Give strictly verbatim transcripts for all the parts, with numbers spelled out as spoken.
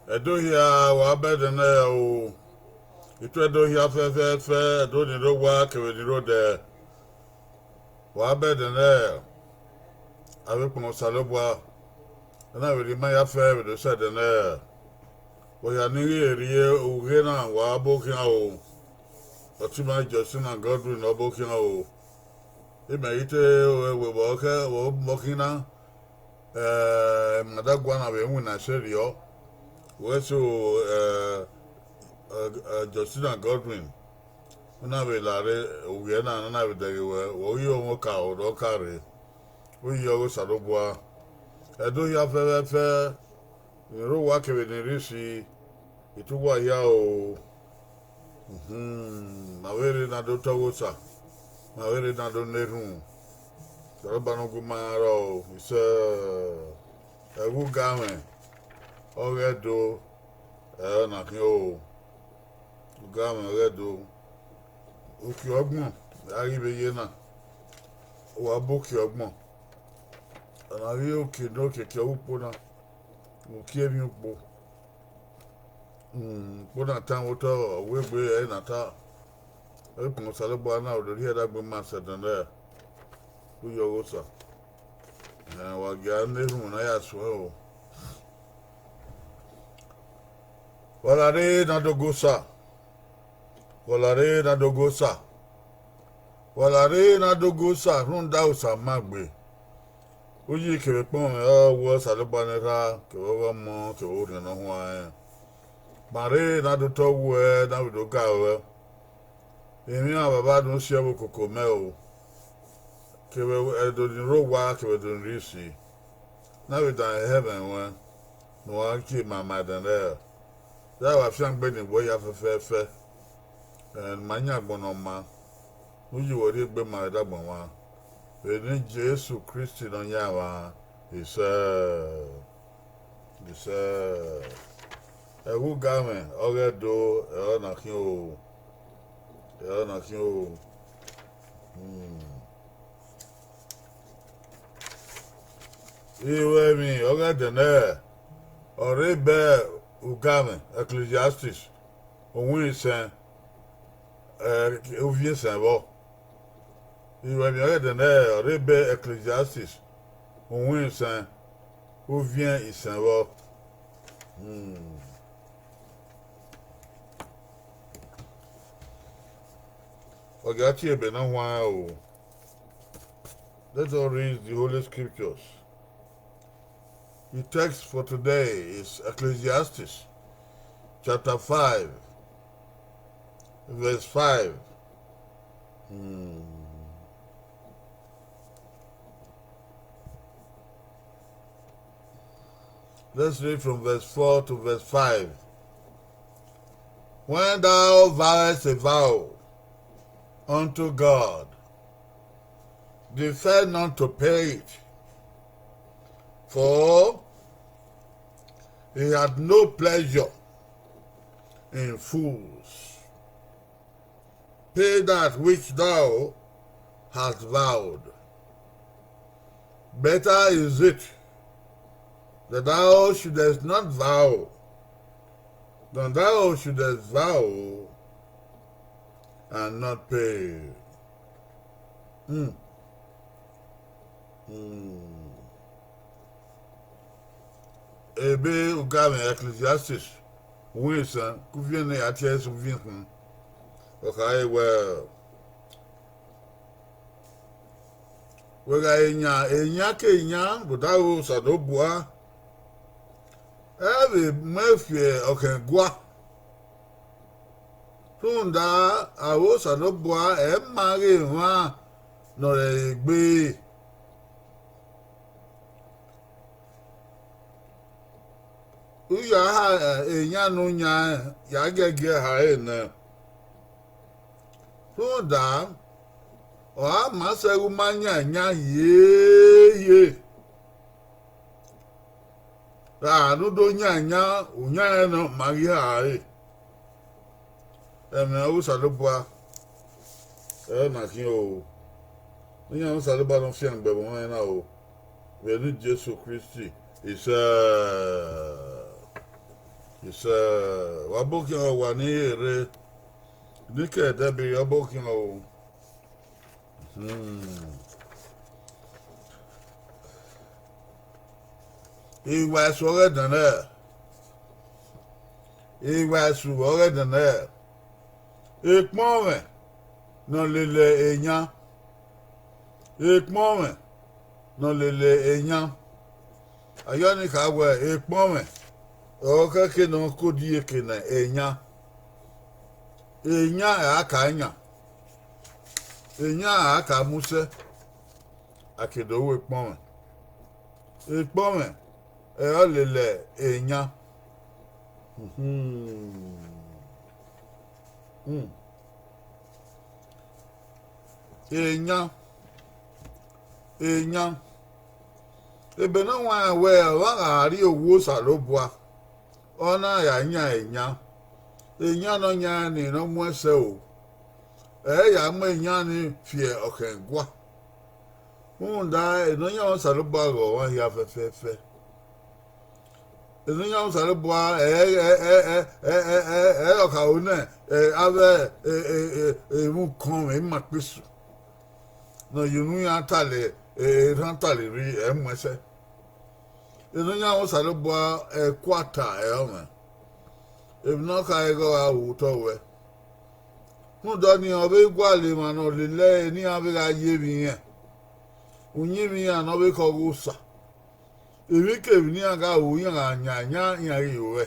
Ẹdo hia, wa bẹdẹ nẹ o. Ituẹ Ẹdo hia fẹfẹfẹ, Ẹdo ni rre owa kevbe ni rre odẹ. Wa bẹdẹ nẹ, avbe ukpọn Osanobua, ọ na vbe rhie ima ya fẹ vbe do sẹ ẹdẹ nẹ. Wẹ hia ne I ghi rhie ughe na, wa bu khian o. Ọtẹn ima Justina Godwin ọ bu khian o. Imẹ i te wẹ vbe khẹ vbe khin na, eh, ima da guan na vbe winna ẹse rriọ. Wẹ so, eh, eh, eh, Justina Godwin, u na vbe la rre, ughe na, ne a na vbe dẹghe wẹ, wẹ ghi re ọmọ ka, ọ do ka rre. Uyi ọghe Osanobua, Ẹdo hia fẹfẹfẹ, ni rre owa kevbe ni rre isi, I tu uwa hia o. Ma vbe rre ne a do tọ ọghe Osa, ma vbe rre ne a do na erhunmwu. Osanobua ne ọ gu ima rrọọ o, isẹ ẹghẹ ugamwẹ ọghe Ẹdo, ẹre ọna khian o. Ugamwẹ ọghe Ẹdo, uki ọgbọn a ghi vbe ye na, wa bu uki ọgbọn, ọ na ghi re uki ne okiekie ọghe ukpo na, uki emwi ukpo. Ukpo na tan vbe otọ, ọ wegbe ẹre na ta. Ukpọn Osanobua na, ọ do rhie ẹdẹ gbe ima sẹ ẹdẹ nẹ, uyi ọghe Osa. Wa gia na erhunmwu ne a ya suẹn o. Wa la rre ne a do gu Osa, wa la rre ne a do gu Osa, wa la rre ne a do gu Osa rhunmwuda Osa ma gbe. Uyi kevbe ukpọn mwẹ, ọ wẹ Osanobua ne Erha, kevbe ọghe Ọmọ, kevbe Orhiọn Ne Ọ Huanrẹn. Ma rre ne a do tọ wuẹ ne a vbe do ga ruẹ. Emwi iran Baba do si ẹvbo koko mẹ o, kevbe Ẹdo ni rre owa kevbe Ẹdo ni rre isi, ne a vbe dan ẹmwẹ ruẹn, ne uwa gie ima ma ẹdẹ nẹ, ya wa fiangbe ne wẹ hia fẹfẹfẹ, ne ima yan agbọn ne ọ maa, ne uyi wẹ rhie egbe ma vbe ẹdẹ agbọn mwa, vbe eni Jesu Kristi Nọyaẹnmwa, isẹ. Isẹ ẹghẹ ugamwẹ ọghe Ẹdo, ẹre ọna khian o, ẹre ọna khian o. Iruẹmwi ọghe ẹdẹ nẹ, ọ rre bẹ ugamwẹ Ecclesiastes, uhunmwu isẹn, uviẹn isẹn vbọ. Iruẹmwi ọghe ẹdẹ nẹ, ọ rre bẹ Ecclesiastes, uhunmwu isẹn, uviẹn isẹn vbọ. Wa gia tie ebe na huan o. Let us read the Holy Scriptures. The text for today is Ecclesiastes chapter five, verse five. Hmm. Let's read from verse four to verse five. When thou vowest a vow unto God, defer not to pay it, for he hath no pleasure in fools. Pay that which thou hast vowed. Better is it that thou shouldest not vow than thou shouldest vow and not pay. Hmm. Hmm. Ebe ugamwẹ Ecclesiastes, uhunmwu isẹn, ke uviẹn ne a tie ẹre sẹ uviẹn khin. Ọ khare wẹẹ, wẹ gha re eyan, eyan ke eyan vbe odaro Osanobua, ẹ vbe mu ẹn fi ọkhẹn gua. Rhunmwuda, aro Osanobua ẹ ma ghe emwa ne ọ rẹrẹ egbe. U ya ha eyan ne u yan, ya giẹgiẹ ha ẹre nẹ. Rhunmwuda, ọ gha ma sẹ ghe u ma yan eyan hiehie, ra ne u do yan eyan, u yan ẹre nọ, ma ghi ha ẹre. Ẹmwẹ ọghe Osanobua, ẹre na khin o. Iran Osanobua ne ọ fiangbe ẹvbo ọnrẹn na o, vbe eni Jesu Kristi, isẹ. Sẹ, wa bọ khian wa ni rre, ne I ke dẹbi ọ bọ khian o. Iwa esu ọghe ẹdẹnẹ, iwa esu ọghe ẹdẹnẹ, ekpọnmwẹ ne ọ lele eyan, ekpọnmwẹ ne ọ lele eyan. A ya ọnii kha wẹẹ ekpọnmwẹ ọre ọ khẹke ne ọ kodi eke ne eyan. Eyan a ka yan, eyan a ka mu sẹ, a ke do ru ekpọnmwẹ. Ekpọnmwẹ ọre ọ lele eyan. Eyan, eyan. Ebe ne ọ wanrẹn wẹẹ, ọmwa gha rrie owa Osanobua, ọ na ya yan eyan. Eyan ne ọ yan ni ne ọ muẹn sẹ o, ẹ i ya mu eyan ni fi ọkhẹn gua. Rhunmwuda Nọyaẹnmwa Osanobua ghe ọmwa hia fẹfẹfẹ. Nọyaẹnmwa Osanobua ẹ, ẹ, ẹ, ẹ, ẹ, ẹ, ẹ, ẹ, ọ kharo nẹ, ẹ, avbe emwukọnmwẹ ima kpesu ne ọ ye unu iran tale, erhan tale rre, ẹ muẹn sẹ. Nọyaẹnmwa Osanobua, ẹkuata ẹre ọ mwẹ. Emwi ne ọ khare ghe ọ gha ru otọ ruẹ. Rhunmwuda ọnii, ọ vbe gualọ emwa ne ọ lele ẹre ne iran vbe gha ye emwi irẹn, uyinmwẹ iran ne ọ vbe khọ ghe Osa. Emwikemwi ne iran gha ru, iran gha yan yan iran ghi ruẹ,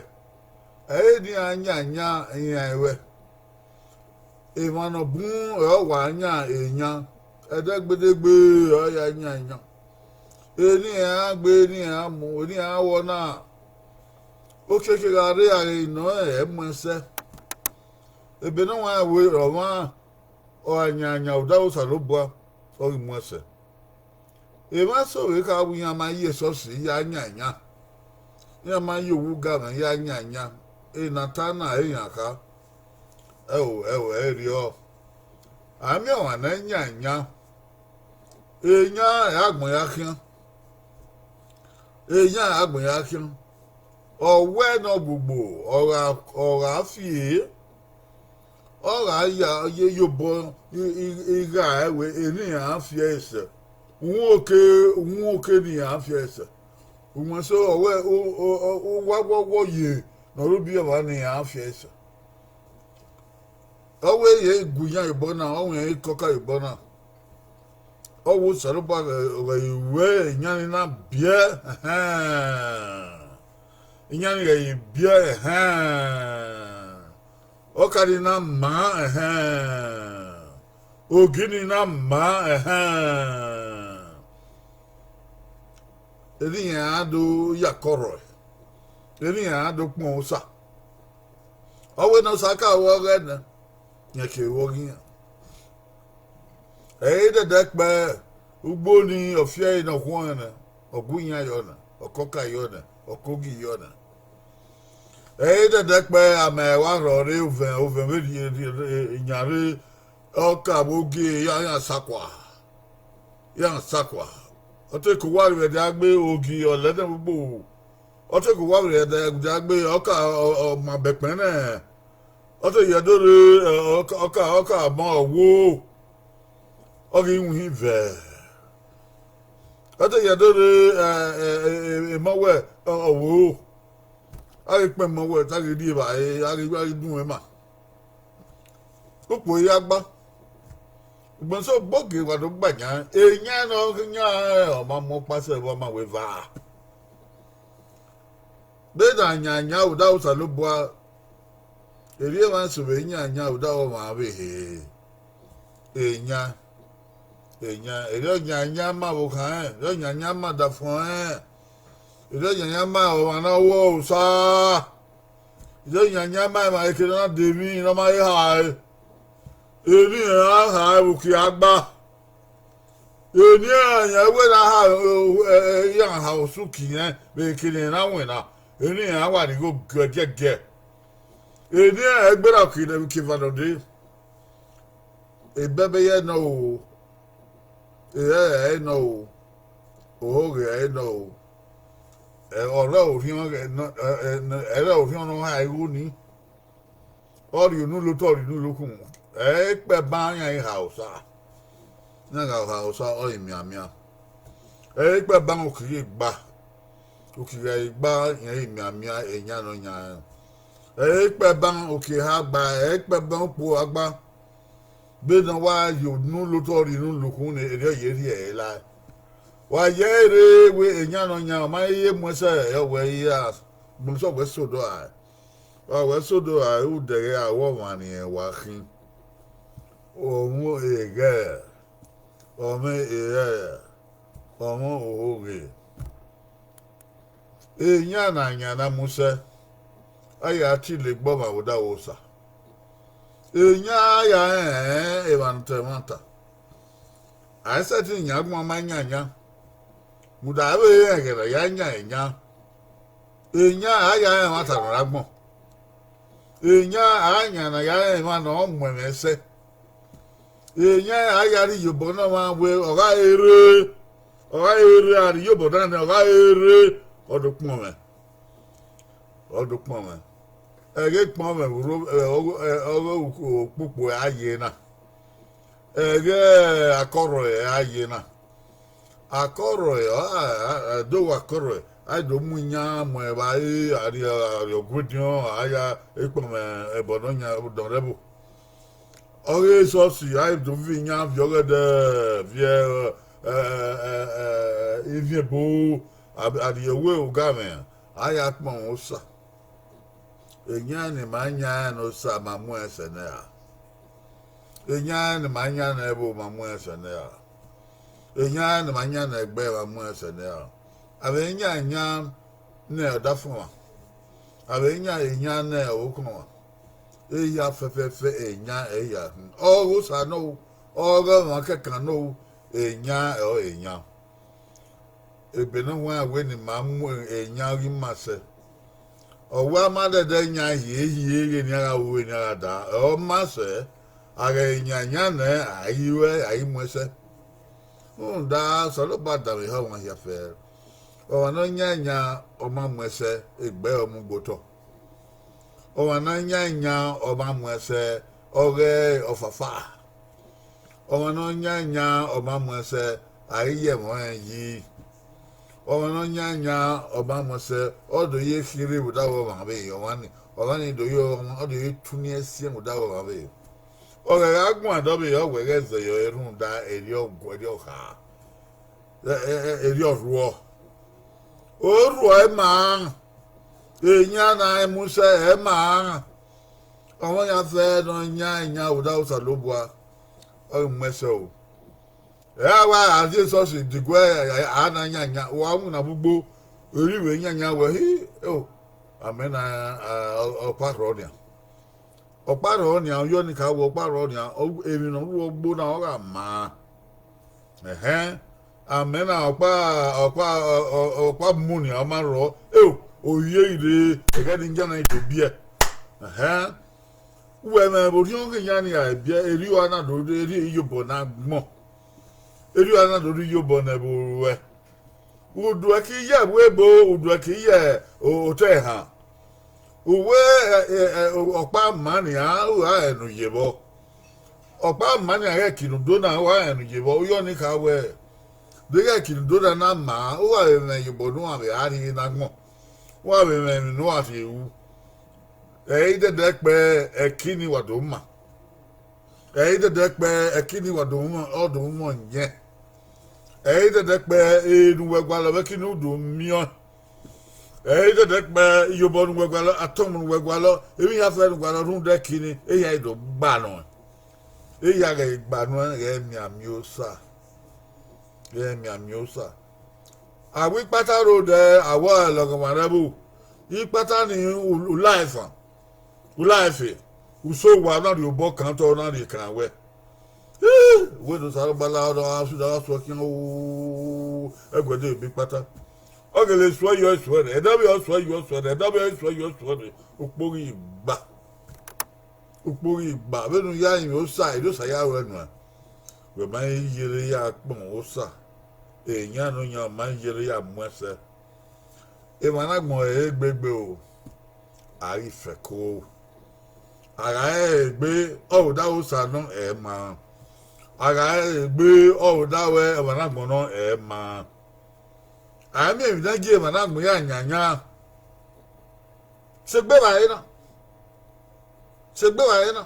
ẹ i re ne iran yan yan iran ruẹ. Emwa ne ọ bun ẹre ọ wa yan eyan, ẹdẹgbedegbe ọre ọ ya yan eyan. Eni iran gbe, eni iran mu, eni iran wọ na, okiekie gha rre, a ghe nọ rẹn, ẹ muẹn sẹ. Ebe ne ọ wanrẹn wẹẹ, ọmwa ọ gha yan yan odaro Osanobua, ọ ghi muẹn sẹ. Emwa eso vbe kha wẹẹ iran ma ye esọsi ya yan yan, iran ma ye owa ugamwẹ ya yan yan, ena ta na ẹre iran kha. Ẹo, ẹo, ẹ i rriọ. A miẹn ọmwa ne yan yan, eyan ẹ agbọn ya khian, eyan ẹ agbọn ya khian. Ọ wẹ ne ọ gbogbo, ọ gha, ọ gha fi e, ọ gha ya ye iyobọ igha ẹre wẹẹ, eni iran fi ẹre sẹ, uhunmwu oke, uhunmwu oke ne iran fi ẹre sẹ. Uwẹ so, ọ wẹ, uwa wọwọ ye ne ọ rre ubi ọmwa ne iran fi ẹre sẹ. Ọ wẹ ye gu iran obọ na, ọ wẹ iran kọka obọ na. Ọ wẹ Osanobua ghẹ, ghẹ i wẹ iran ni na biẹ, ẹhẹn. Iran ni ghẹ i biẹ, ẹhẹn. Ọka ni na maa, ẹhẹn. Ogi ni na maa, ẹhẹn. Eni iran do ya kọrọe, eni iran do kpọnmwẹ Osa. Ọ wẹ ne Osa ka ru ọghẹ nẹ, rẹn ke ru ọghe iran. Ẹ i re dẹdẹ kpẹẹ, ugbo ni ọ fi ẹre ne ọ khuọnrẹn nẹ, ọ gu iran yọ nẹ, ọ kọka yọ nẹ, ọ kogi yọ nẹ. Ẹ i re dẹdẹ kpẹẹ, amẹ wa rhọ rre ovẹn, ovẹn vbe rhie, rhie, rhie, iran rre, ọka vbe ogie, iran, iran sakua, iran sakua. Ọ te ke owa vbe ẹdẹ gbe, ogi ọ lẹ nẹ vbe ugbo. Ọ te ke owa vbe ẹdẹ gbe, ọka ọ, ọ ma bẹkpẹn nẹ. Ọ te ye do rre, ẹ, ọka, ọka, ọka ma ọ wo, ọ ghi winhin vẹ. Ọ te ye do rre, ẹ, ẹ, ẹ, ẹ, emọ wẹ, ọ, ọ wo. A ghi kpẹn emọ wẹ, ta ghi rri evbare, a ghi, a ghi dun ẹn ma. Ukpo ya gba. Ugbẹn so gbogie wa do gba yan, eyan ne ọ yan, ọ ma mu ọkpa sẹ vbe ọ ma wẹ eva. Vbene a yan yan odaro Osanobua, erriọ emwa eso vbe yan yan odaro ọmwa vbe he. Eyan, eyan, erriọ yan yan ma vbe okhan rẹn, erriọ yan yan ma dafuọn rẹn, erriọ yan yan ma ọmwa ne ọ wọ Osa, erriọ yan yan ma emwa eke ne ọ na de emwi ne ọ ma he hae. Eni iran hae vbe uki agba. Eni iran yan wẹ na ha, ẹ, ẹ, iran ha osu ki irẹn vbe eke ne iran winna. Eni iran wa ni gho giẹgiẹgiẹ. Eni iran gberra uki ne vbe uki eva nọ dee. Ebẹbẹ ye nọ o, erẹrẹ ye nọ o, ohoghe ye nọ o. Ẹ, ọ rre orhiọn ghẹ nọ, ẹ, ẹ, ẹ rre orhiọn ne ọ ha igho ni. Ọ rhie unu lotọ, ọ rhie unu lokhunmwu. Ẹ i kpẹ ban iran i ha osa. Iran gha ha osa, ọ i mianmian. Ẹ i kpẹ ban okirri egba. Okirri egba iran i mianmian, eyan nọ yan rẹn. Ẹ i kpẹ ban okirri eha gba, ẹ i kpẹ ban ukpo gha gba. Vbene ọ wa ye unu lotọ, ọ rhie unu lokhunmwu ne erriọ ye rhie ẹre la. Wa ye ẹre rre wẹ eyan nọ yan, ọ ma ye mu ẹsẹ, ọ wẹ i ra, gbọmọsọ wẹ sẹ odọ rae. Wa wẹ sẹ odọ rae, udẹghẹ a wẹ ọmwa ne irẹn wa khin. Ọmwa eghẹ, ọmwa erẹrẹ, ọmwa ohoghe. Eyan ne a yan na mu sẹ, a ya tile egbe ọmwa vbe odaro Osa. Eyan a ya rẹn emwa ne otọ ẹmwata. A i sẹtin yan agbọn ma yan yan. Rhunmwuda avbe ẹghẹ ne a ya yan eyan, eyan a ya rẹn ẹmwata ne ọ rre agbọn. Eyan a yan ne a ya rẹn emwa ne ọ mu ẹmwẹ sẹ. Eyan a ya rhie iyobọ ne ọmwa wẹ ọ gha re, ọ gha re, a rhie iyobọ na nẹ, ọ gha re, ọ do kpọnmwẹ. Ọ do kpọnmwẹ. Ẹghẹ kpọnmwẹ vbe urho, ẹ, ọghe, ẹ, ọghe okpukpu a ye na. Ẹghẹ akọrhọ a ye na. Akọrhọ, a, a, a do wa akọrhọ, a do mu iyan mu evbare, a rhie, a rhie ọguediọn, a ya ekpọnmwẹ ẹbọ ne ọ yan dọn rẹ ẹvbo. Ọghe esọsi, a do viọ iyan viọ ọghẹdẹ, viọ, ẹ, ẹ, ẹ, ivin ebo, a, a rhie owe ogamwẹ, a ya kpọnmwẹ Osa. Eyan ne ima yan ne Osa ma mu ẹn sẹ nẹ ra. Eyan ne ima yan ne ẹvbo ma mu ẹn sẹ nẹ ra. Eyan ne ima yan ne ẹgbẹ ma mu ẹn sẹ nẹ ra. A vbe yan eyan ne ọdafẹn ọmwa, a vbe yan eyan ne ọvbokhan ọmwa. Eya fẹfẹfẹ eyan ẹre ya khin. Ọghe Osa nọ o, ọghe ọmwa kẹkan nọ o, eyan ọre eyan. Ebe ne ọ huẹn wẹ ne ima mu eyan ghi ma sẹ. Ọ wa ma dẹdẹ yan hie hie vbene iran gha ru, vbene iran gha daa, ọ ma sẹ, a ghẹ yan yan nẹ, a i ruẹ, a i mu ẹsẹ. Rhunmwuda Osanobua danmwehọ ọmwa hia fẹẹrẹ. Ọmwa ne ọ yan yan, ọ ma mu ẹsẹ, egbe ọ mu gbe otọ. Ọmwa ne ọ yan yan, ọ ma mu ẹsẹ, ọ ghẹ ọfafa. Ọmwa ne ọ yan yan, ọ ma mu ẹsẹ, a i ye ẹmwẹ ọnrẹn yi. Ọmwa ne ọ yan yan, ọ ma mu ẹsẹ, ọ do ye khin rre vbe odaro ọmwa vbe ọmwa ni, ọmwa ni do ye, ọ do ye tuniẹn siẹn vbe odaro ọmwa vbe. Ọ ghẹ gha guan dọ vbe ọ wẹ ghẹ zẹ yọ rhunmwuda erriọ gu-, erriọ kha, ẹ, ẹ, ẹ, erriọ rhuọ. Orhuọ ima, eyan na mu sẹ ima. Ọmwa ya fẹ ne ọ yan yan vbe odaro Osanobua, ọ ghi mu ẹsẹ o. Ẹ a wa a die esọsi diguẹ, a na yan yan, wa winna vbe ugbo, erriọ vbe yan yan wẹ, hi, o, amẹ na, a, ọ, ọkpa rrọọ nian. Ọkpa rrọọ nian, ọ yọ ni ka wẹ ọkpa rrọọ nian, ọ, emwi ne ọ rhuọ gbo na, ọ gha maa. Ẹhẹn, amẹ na ọkpa, ọkpa, ọ, ọ, ọkpa mu nian, ọ ma rrọọ, eo, ovbi ẹre rre, ẹghẹ ne iyan na do biẹ. Ẹhẹn, uwẹ mwẹ vbe orhiọn ghe iyan ni ra biẹ, erriọ a na do rre, erriọ iyobọ na gbọn. Erriọ a na do rre iyobọ ne ẹvbo ruẹ. Uduẹ ke iye ẹvbo ebo, uduẹ ke iye o-, otọ ẹhan. Uwẹ, ẹ, ẹ, ẹ, ọkpa ma nian, u gha rẹn ne u ye vbọ. Ọkpa ma nian ghẹ eki ne u do na, u gha rẹn ne u ye vbọ. U yọ ni kha wẹ, deghẹ eki ne u do na na ma, u gha vbe mwẹ iyobọ ne uan vbe a rhie na agbọn, u gha vbe mwẹ emwi ne uan rhie ru. Ẹ i dẹdẹ kpẹ, ẹki ni wa do ma. Ẹ i dẹdẹ kpẹ, ẹki ni wa do mwẹ, ọ do mwẹ ọyẹn. Ẹ i dẹdẹ kpẹ, ere ne uwẹ gualọ vbe ẹki ne u do miẹn ọẹn. Ẹ i dẹdẹ kpẹ, iyobọ ne uwẹ gualọ, atọmọ ne uwẹ gualọ, emwi hia fẹ ne u gualọ rhunmwuda ẹki ni, ehia i do gba nọ ẹn. Ehia ghẹ gba nọ ẹn, ghẹ mianmian Osa. Ghẹ mianmian Osa. A wẹ ikpata rre odẹ, a wẹ ọlọghọmwa rẹ ẹvbo. Ikpata ni u-, u la ẹfan, u la ẹfe, u so owa na rhie obọ kan otọ na rhie kan wẹ. Wẹ ne Osanobua la ọdọ gha su, da gha suẹ khian o, ẹguẹ de ebe ikpata. Ọ gele suẹ yọ, suẹ rre, ẹdẹ ọvbehe ọ suẹ yọ, suẹ rre, ẹdẹ ọvbehe ọ suẹ yọ, suẹ rre, ukpo ghi gba. Ukpo ghi gba, vbene u ya rinmwian Osa, erriọ Osa ya ruẹ nuẹn. Wẹ ma i yere ya kpọnmwẹ Osa, eyan ne ọ yan ma i yere ya mu ẹsẹ. Emwa na agbọn ẹre gbe egbe o, a ghi fẹko. A gha rẹn egbe, ọ vbe odaro Osa nọ ẹ ma. A gha rẹn egbe, ọ vbe odaro emwa na agbọn nọ ẹ ma. A i miẹn emwi ne gie emwa na agbọn ya yanyan. Sẹ egbe evbare na. Sẹ egbe evbare na.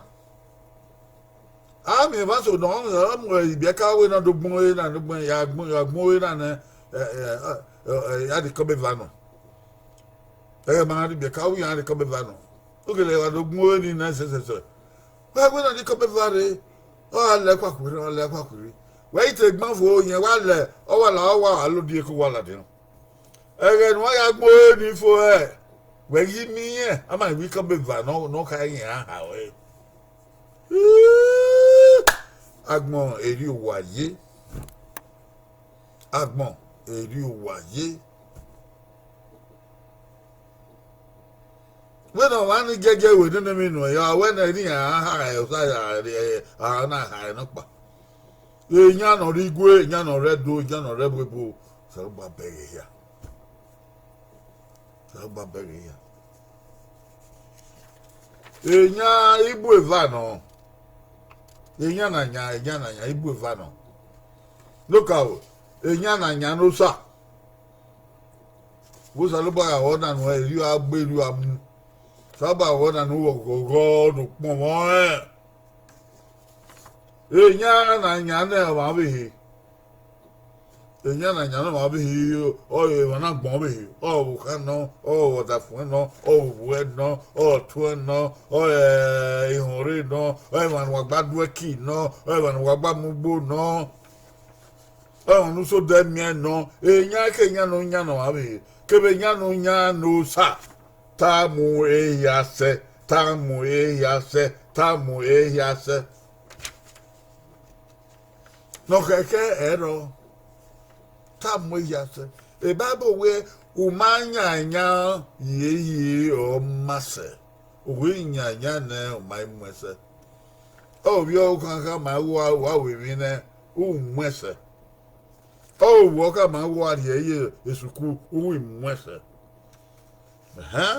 A miẹn emwa so nọ, ọ mu ibiẹka ue na do gbọn ore na, do gbọn, ya gbọn, ya gbọn ore na nẹ, ẹ, ẹ, ẹ, ẹ, ya dekọ be eva nọ. Ẹghẹ ma na rhie ibiẹka ue, iran dekọ be eva nọ. Okele wa do gbọn ore ni na sẹsẹsẹ. Wẹ wẹ na dekọ be eva rre, ọ gha lẹ khuakhwerre, ọ lẹ khuakhwerre. Wẹ i te gban fo, rẹn wa lẹ, ọ wa la, ọ wa lodieko wa ladian. Ẹghẹ ne uwa ya gbẹn ore ni fo hẹ, wẹ ghi miẹn iran, a ma wẹ ikọbeva ne ọ, ne ọ kha iran a ha ọre. Agbọn erriọ uwa ye. Agbọn erriọ uwa ye. Vbene ọmwa ni giẹgiẹ ru nene emwi nọ, ọ wẹ ne erriọ iran a ha ẹre, ọ sa ya rrie, a na ha ẹre nọkpa. Eyan ne ọ rre igue, eyan ne ọ rre Ẹdo, eyan ne ọ rre ẹvbo ebo, Osanobua bẹghe hia. Osanobua bẹghe hia. Eyan ibueva nọ, eyan ne a yan, eyan ne a yan ibueva nọ. Nokaro, eyan ne a yan ne Osa. Vbe Osanobua gha vbọ na nuẹn, erriọ a gbe, erriọ a mu. Osanobua vbọ na nuẹn, ughọghọ ne ukpọn mwẹ ọnrẹn. Eyan ne a yan nẹ ọmwa ọvbehe. Eyan ne a yan nẹ ọmwa ọvbehe, ọ re emwa ne agbọn ọvbehe, ọ re ọvbokhan nọ, ọ re ọdafẹn nọ, ọ re ovbuẹ nọ, ọ re ọtuẹn nọ, ọ re ihọnrre nọ, ọ re emwa ne uwa gba du ẹki nọ, ọ re emwa ne uwa gba mu ugbo nọ, ọ re emwa ne usodẹ miẹn nọ. Eyan ke eyan ne ọ yan ne ọmwa ọvbehe, kevbe eyan ne ọ yan ne Osa. Tama ehia sẹ, tama ehia sẹ, tama ehia sẹ. Ne ọ khẹke ẹrọ, tama ehia sẹ. Baibol wẹẹ, u ma yan yan, yeye ọ ma sẹ. U ghi yan yan nẹ, u ma i muẹn sẹ. Ọ vbe ọvbokhan khama wa, wa ru emwi nẹ, u muẹn sẹ. Ọ vbe ovbuẹ khama wa rhie ye esuku, u ghi muẹn sẹ. Ẹhẹn.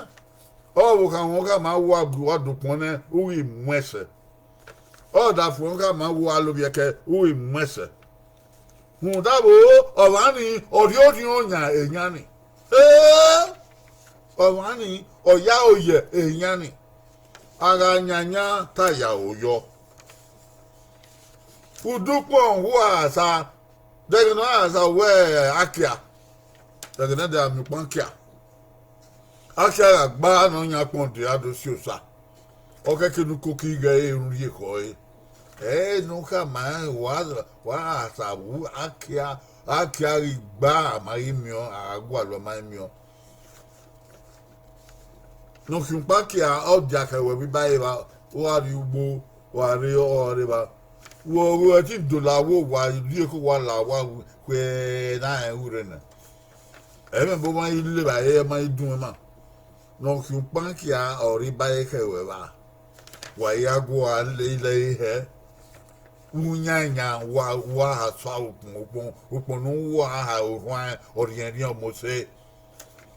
Ọ vbe ọvbokhan wọn khama wa gu wa do ukpọn nẹ, u ghi muẹn sẹ. Ọdafẹn khama wa lovbiẹkẹ, u ghi muẹn sẹ. Rhunmwuda vbo, ọmwa ni, ọ rhiorhiọn yan eyan ni. Ee, ọmwa ni, ọ ya ro ye eyan ni. A gha yan yan, te a ya ro yọ. Udukpọn wa sa, de ẹghẹ ne ọ gha sa wẹ akia, ẹghẹ ne a miẹn ukpọn akia. Akia gha gba ne ọ yan ukpọn de, a do si Osa. Ọ khẹke ne ukoko ighẹ ẹre rhie ekhọe. Ẹre ne u khama rẹn, wa, wa gha sa wu akia, akia ghi gba, a ma ghi miẹn, a gha gualọ, a ma ghi miẹn. Ne ọ khian ukpọn akia, ọ dia khẹ wẹ vbe iba ẹre evba, u gha rrie ugbo, wa rrie ọre evba. Wẹ ọghe ẹtin do la wo, wa rrie eko, wa la owa khuẹ ne a rẹn ure nẹ. Ẹmwẹ obọ ma i le evbare, ma i dun ẹmwẹ. Ne ọ khian ukpọn akia, ọ rrie iba ẹre khẹ wẹ evba. Wa ya gualọ lele hẹ. U yan yan, wa, wa ha sa ukpọn, ukpọn, ukpọn ne uwa ha orhuan, ọ rhiẹnrhiẹn ọmose.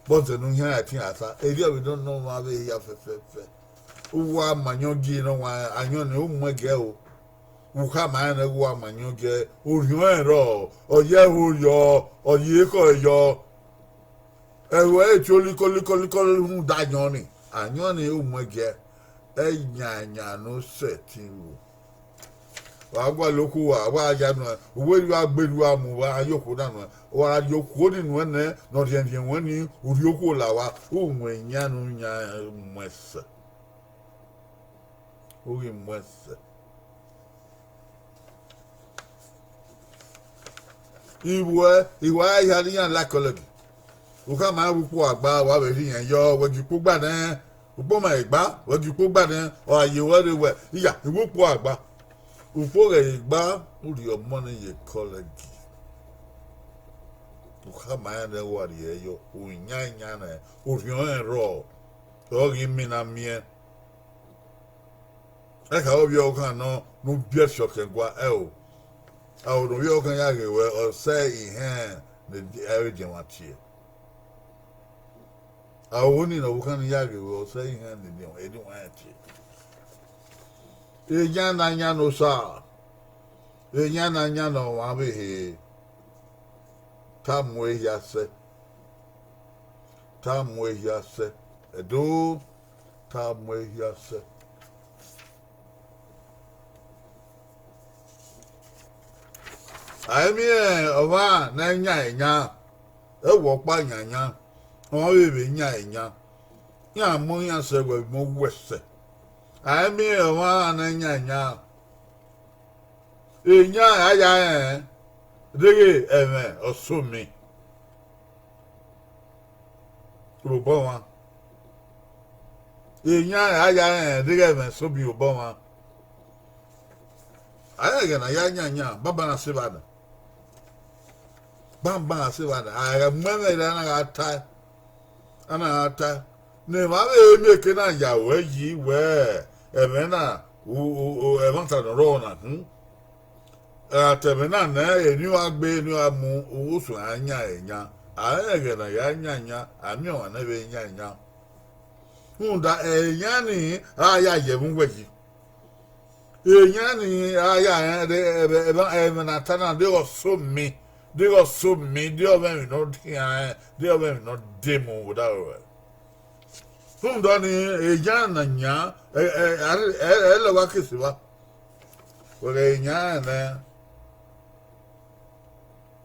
Bọzẹ ne u yan ẹtin a sa, erriọ vbe nọ nọ ọmwa vbe hia fẹfẹfẹ. Uwa ma ayọn gie ne ọmwa, ayọn ni u muẹn giẹ o. U khama rẹn nẹ, uwa ma ayọn gie, orhiọn rẹn rrọọ, ọ ye ẹvbo yọ, ọ ye ekhọe yọ. Ẹvbo ẹre tie olikọlikọlikọ rhunmwuda ayọn ni, ayọn ni u muẹn giẹ, ẹ yan yan ne ọ sẹtin ru. Wa gualọ okhuo, wa, wa ya nuẹn, uwẹ erriọ a gbe, erriọ a mu, wa ya okhuo na nuẹn, wa ya okhuo ni nuẹn nẹ, ne ọ rhiẹnrhiẹn ruẹn ni, u rhie okhuo la owa, u mu eyan ne u yan muẹn sẹ. U ghi muẹn sẹ. Iwẹ, iwẹ a hia ne iran la kọlẹgi. U khama rẹn vbe ukpo agba, wa vbe rhie iran yọ, wẹ gie ukpo gba nẹ, ukpo ma gba, wẹ gie ukpo gba nẹ, ọ gha ye ruẹ rre wẹ, iya, I wu ukpo agba. Ukpo ghẹ gba, u rhie ọmọ ni ye kọlẹgi. U khama rẹn nẹ, wa rhie ẹre yọ, u yan iyan nẹ, orhiọn rẹn rrọọ, ọ ghi mina miẹn. Ẹka ovbi ọvbokhan nọ ne u biẹ fiọkhiẹn gua ẹo. Aro ne ovbi ọvbokhan ya ghe ruẹ, ọ sẹ ihẹn ne ẹ i vbe diẹmwa tie. Aro ni ne ọvbokhan ni ya ghe vbe ọsẹ iran nene eni wan tie. Eyan ne a yan ne Osa, eyan ne a yan ne ọmwa vbe ehe, ta mu ehia sẹ, ta mu ehia sẹ, Ẹdo, ta mu ehia sẹ. A i miẹn ọmwa ne a yan eyan, ẹvbo ọkpa yanyan, ọ vbe vbe yan eyan, iran mu iran sẹ wẹ vbe uwẹ sẹ. A i miẹn ọmwa ne a yan eyan, eyan a ya rẹn deghẹ ẹmwẹ ọsomi vbe obọ ọmwa. Eyan a ya rẹn deghẹ ẹmwẹ ọsomi vbe obọ ọmwa. A rẹn ẹghẹ ne a ya yanyan, banbanna sẹ evba nẹ. Banbanna sẹ evba nẹ. A gha mu ẹmwẹ rre, a na gha tae, a na gha tae, ne emwa vbe miẹn eke na ya ruẹ yi wẹ ẹmwẹ na, u, u, u, ẹmwata ne ọ rrọọ na khin. Ra te ẹmwẹ na nẹ, eni wa gbe, eni wa mu, usun a yan eyan. A rẹn ẹghẹ ne a ya yanyan, a miẹn ọmwa ne vbe yan eyan. Rhunmwuda eyan ni a ya ye ẹmwẹ uwẹ yi. Eyan ni a ya rẹn ẹmwẹ, ẹmwẹ, ẹmwẹ ne a ta na, deghẹ ọsomi, deghẹ ọsomi, deghẹ ọ mwẹ emwi ne ọ khian rẹn, deghẹ ọ mwẹ emwi ne ọ de mu vbe odaro ruẹ. Rhunmwuda ọnii, eyan na yan, ẹ, ẹ, ẹ, ẹ, ẹ lẹ wa ke sẹ evba. Wẹ ghẹ eyan nẹ,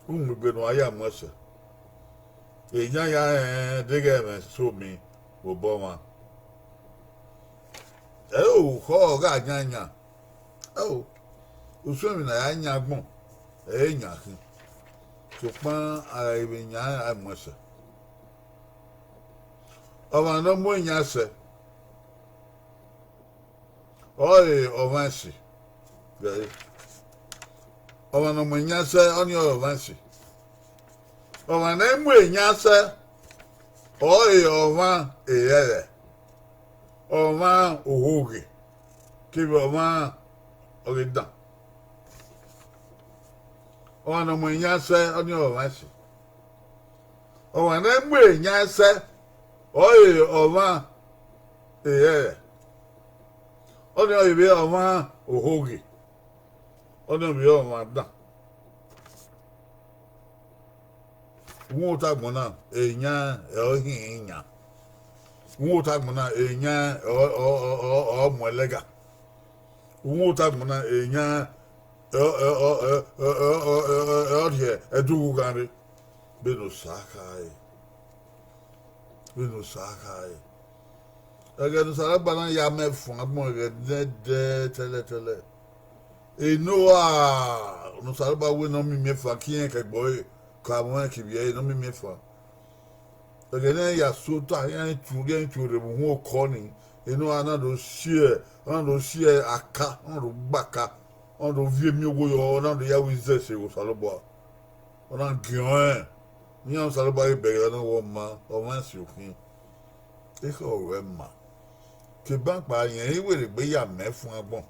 u mu egbe ne uwa ya mu ẹsẹ. Eyan ya rẹn deghẹ ẹmwẹ ọsomi vbe obọ ọmwa. Ẹo, khọ ọ gha yan yan. Ẹo, usun emwi ne a ya yan agbọn, ẹ i re yan khin. Sokpan a gha vbe yan, a i mu ẹsẹ. Ọmwa ne ọ mu eyan sẹ, ọre ọmwa esi. Ọmwa ne ọ mu eyan sẹ, ọnii ọre ọmwa esi. Ọmwa ne mu eyan sẹ, ọre ọmwa erhẹrhẹ, ọmwa ohoghe, kevbe ọmwa ọghe dan. Ọmwa ne ọ mu eyan sẹ, ọnii ọre ọmwa esi. Ọmwa ne mu eyan sẹ, ọre ọmwa erhẹrhẹ, ọnii ọre vbe ọmwa ohoghe, ọnii ọre vbe ọmwa dan. Uhunmwu otagbọn na, eyan ọre ọ hin yan. Uhunmwu otagbọn na, eyan ọre ọ, ọ, ọ, ọ mu ẹlẹga. Uhunmwu otagbọn na, eyan ọre, ọ, ọ, ọ, ọ, ọ, ọ, ọ, ọ rhie ẹdẹ ughughan rre. Vbene Osa khare, vbene Osa khare. Ẹghẹ ne Osanobua na ya mẹ fuẹn agbọn ẹghẹ nẹdẹ tẹlẹtẹlẹ. Enoa ne Osanobua wẹ ne ọ miẹn fuẹn, ke irẹn ke ẹgbẹe ọre, ke amwẹ kevbe ẹre ne ọ miẹn fuẹn. Ẹghẹ ne iran ya so ta, iran tu, iran tu rre vbe uhunmwu okọ ni, enoa na do si, na do si aka, na do gba aka, na do viọ emiọnmwẹ yọ, na do ya ru izẹse vbe Osanobua. Ọ na giẹn ọnrẹn, iran Osanobua ghi bẹghe ne ọ wẹ ọmwa, ọmwa ẹse khin. Ekhọe ruẹ ma. Te eban kpa rẹn i werriegbe ya mẹ fuẹn agbọn.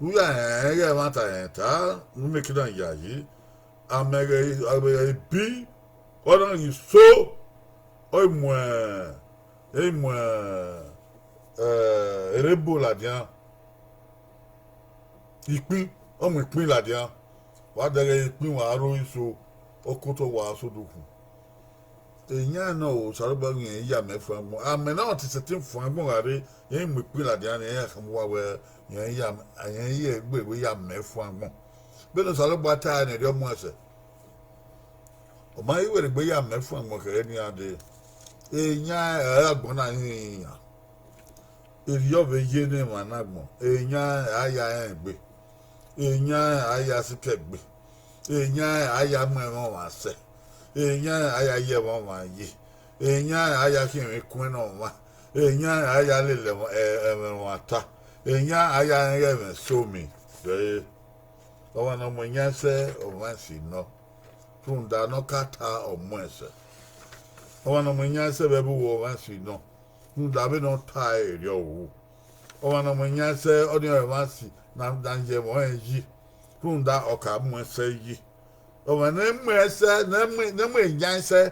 U ya rẹn ighẹ ẹmwata rẹn ta, ne u miẹn eke na yayi. Amẹ ghẹ, amẹ ghẹ bi, ọ na ghi so, ọ mu, ẹ, mu, ẹ, erhebo ladian. Ikpin, ọ mu ikpin ladian. Wa dẹghe ikpin, wa ro iso, ọ kotọ, wa so do khu. Eyan nọ, Osanobua ghi rẹn ya mẹ fuẹn agbọn. Amẹ na ọtẹn sẹtin fuẹn agbọn gha rre, irẹn mu ikpin ladian, irẹn ya khama uwa wẹ, irẹn ya, irẹn ya egbe wẹ ya mẹ fuẹn agbọn. Vbene Osanobua ta ẹre ne erriọ mu ẹsẹ. Ọ ma i werriegbe ya mẹ fuẹn agbọn khẹ nian dee. Eyan ẹre agbọn na rinrin yan. Erriọ vbe ye ne emwa na agbọn, eyan a ya rẹn egbe, eyan a ya sikẹ egbe, eyan a ya mu ẹmwẹ ọmwa sẹ, eyan a ya ye ẹmwẹ ọmwa ye, eyan a ya khian emwi kuẹn ne ọmwa, eyan a ya lele ẹmwẹ, ẹ, ẹmwẹ ọmwa ta, eyan a ya rẹn ighẹ ẹmwẹ so mi. Ọmwa ne ọ mu eyan sẹ, ọmwa esi nọ, rhunmwuda ne ọ ka ta ọ muẹn sẹ. Ọmwa ne ọ mu eyan sẹ vbe ẹvbo uwa, ọmwa esi nọ, rhunmwuda vbene ọ ta ẹre erriọ ru. Ọmwa ne ọ mu eyan sẹ, ọnii ọre ọmwa esi ne a, ne a ye ẹmwẹ ọnrẹn yi, rhunmwuda ọ ka muẹn sẹ yi. Ọmwa ne mu ẹsẹ, ne mu, ne mu eyan sẹ,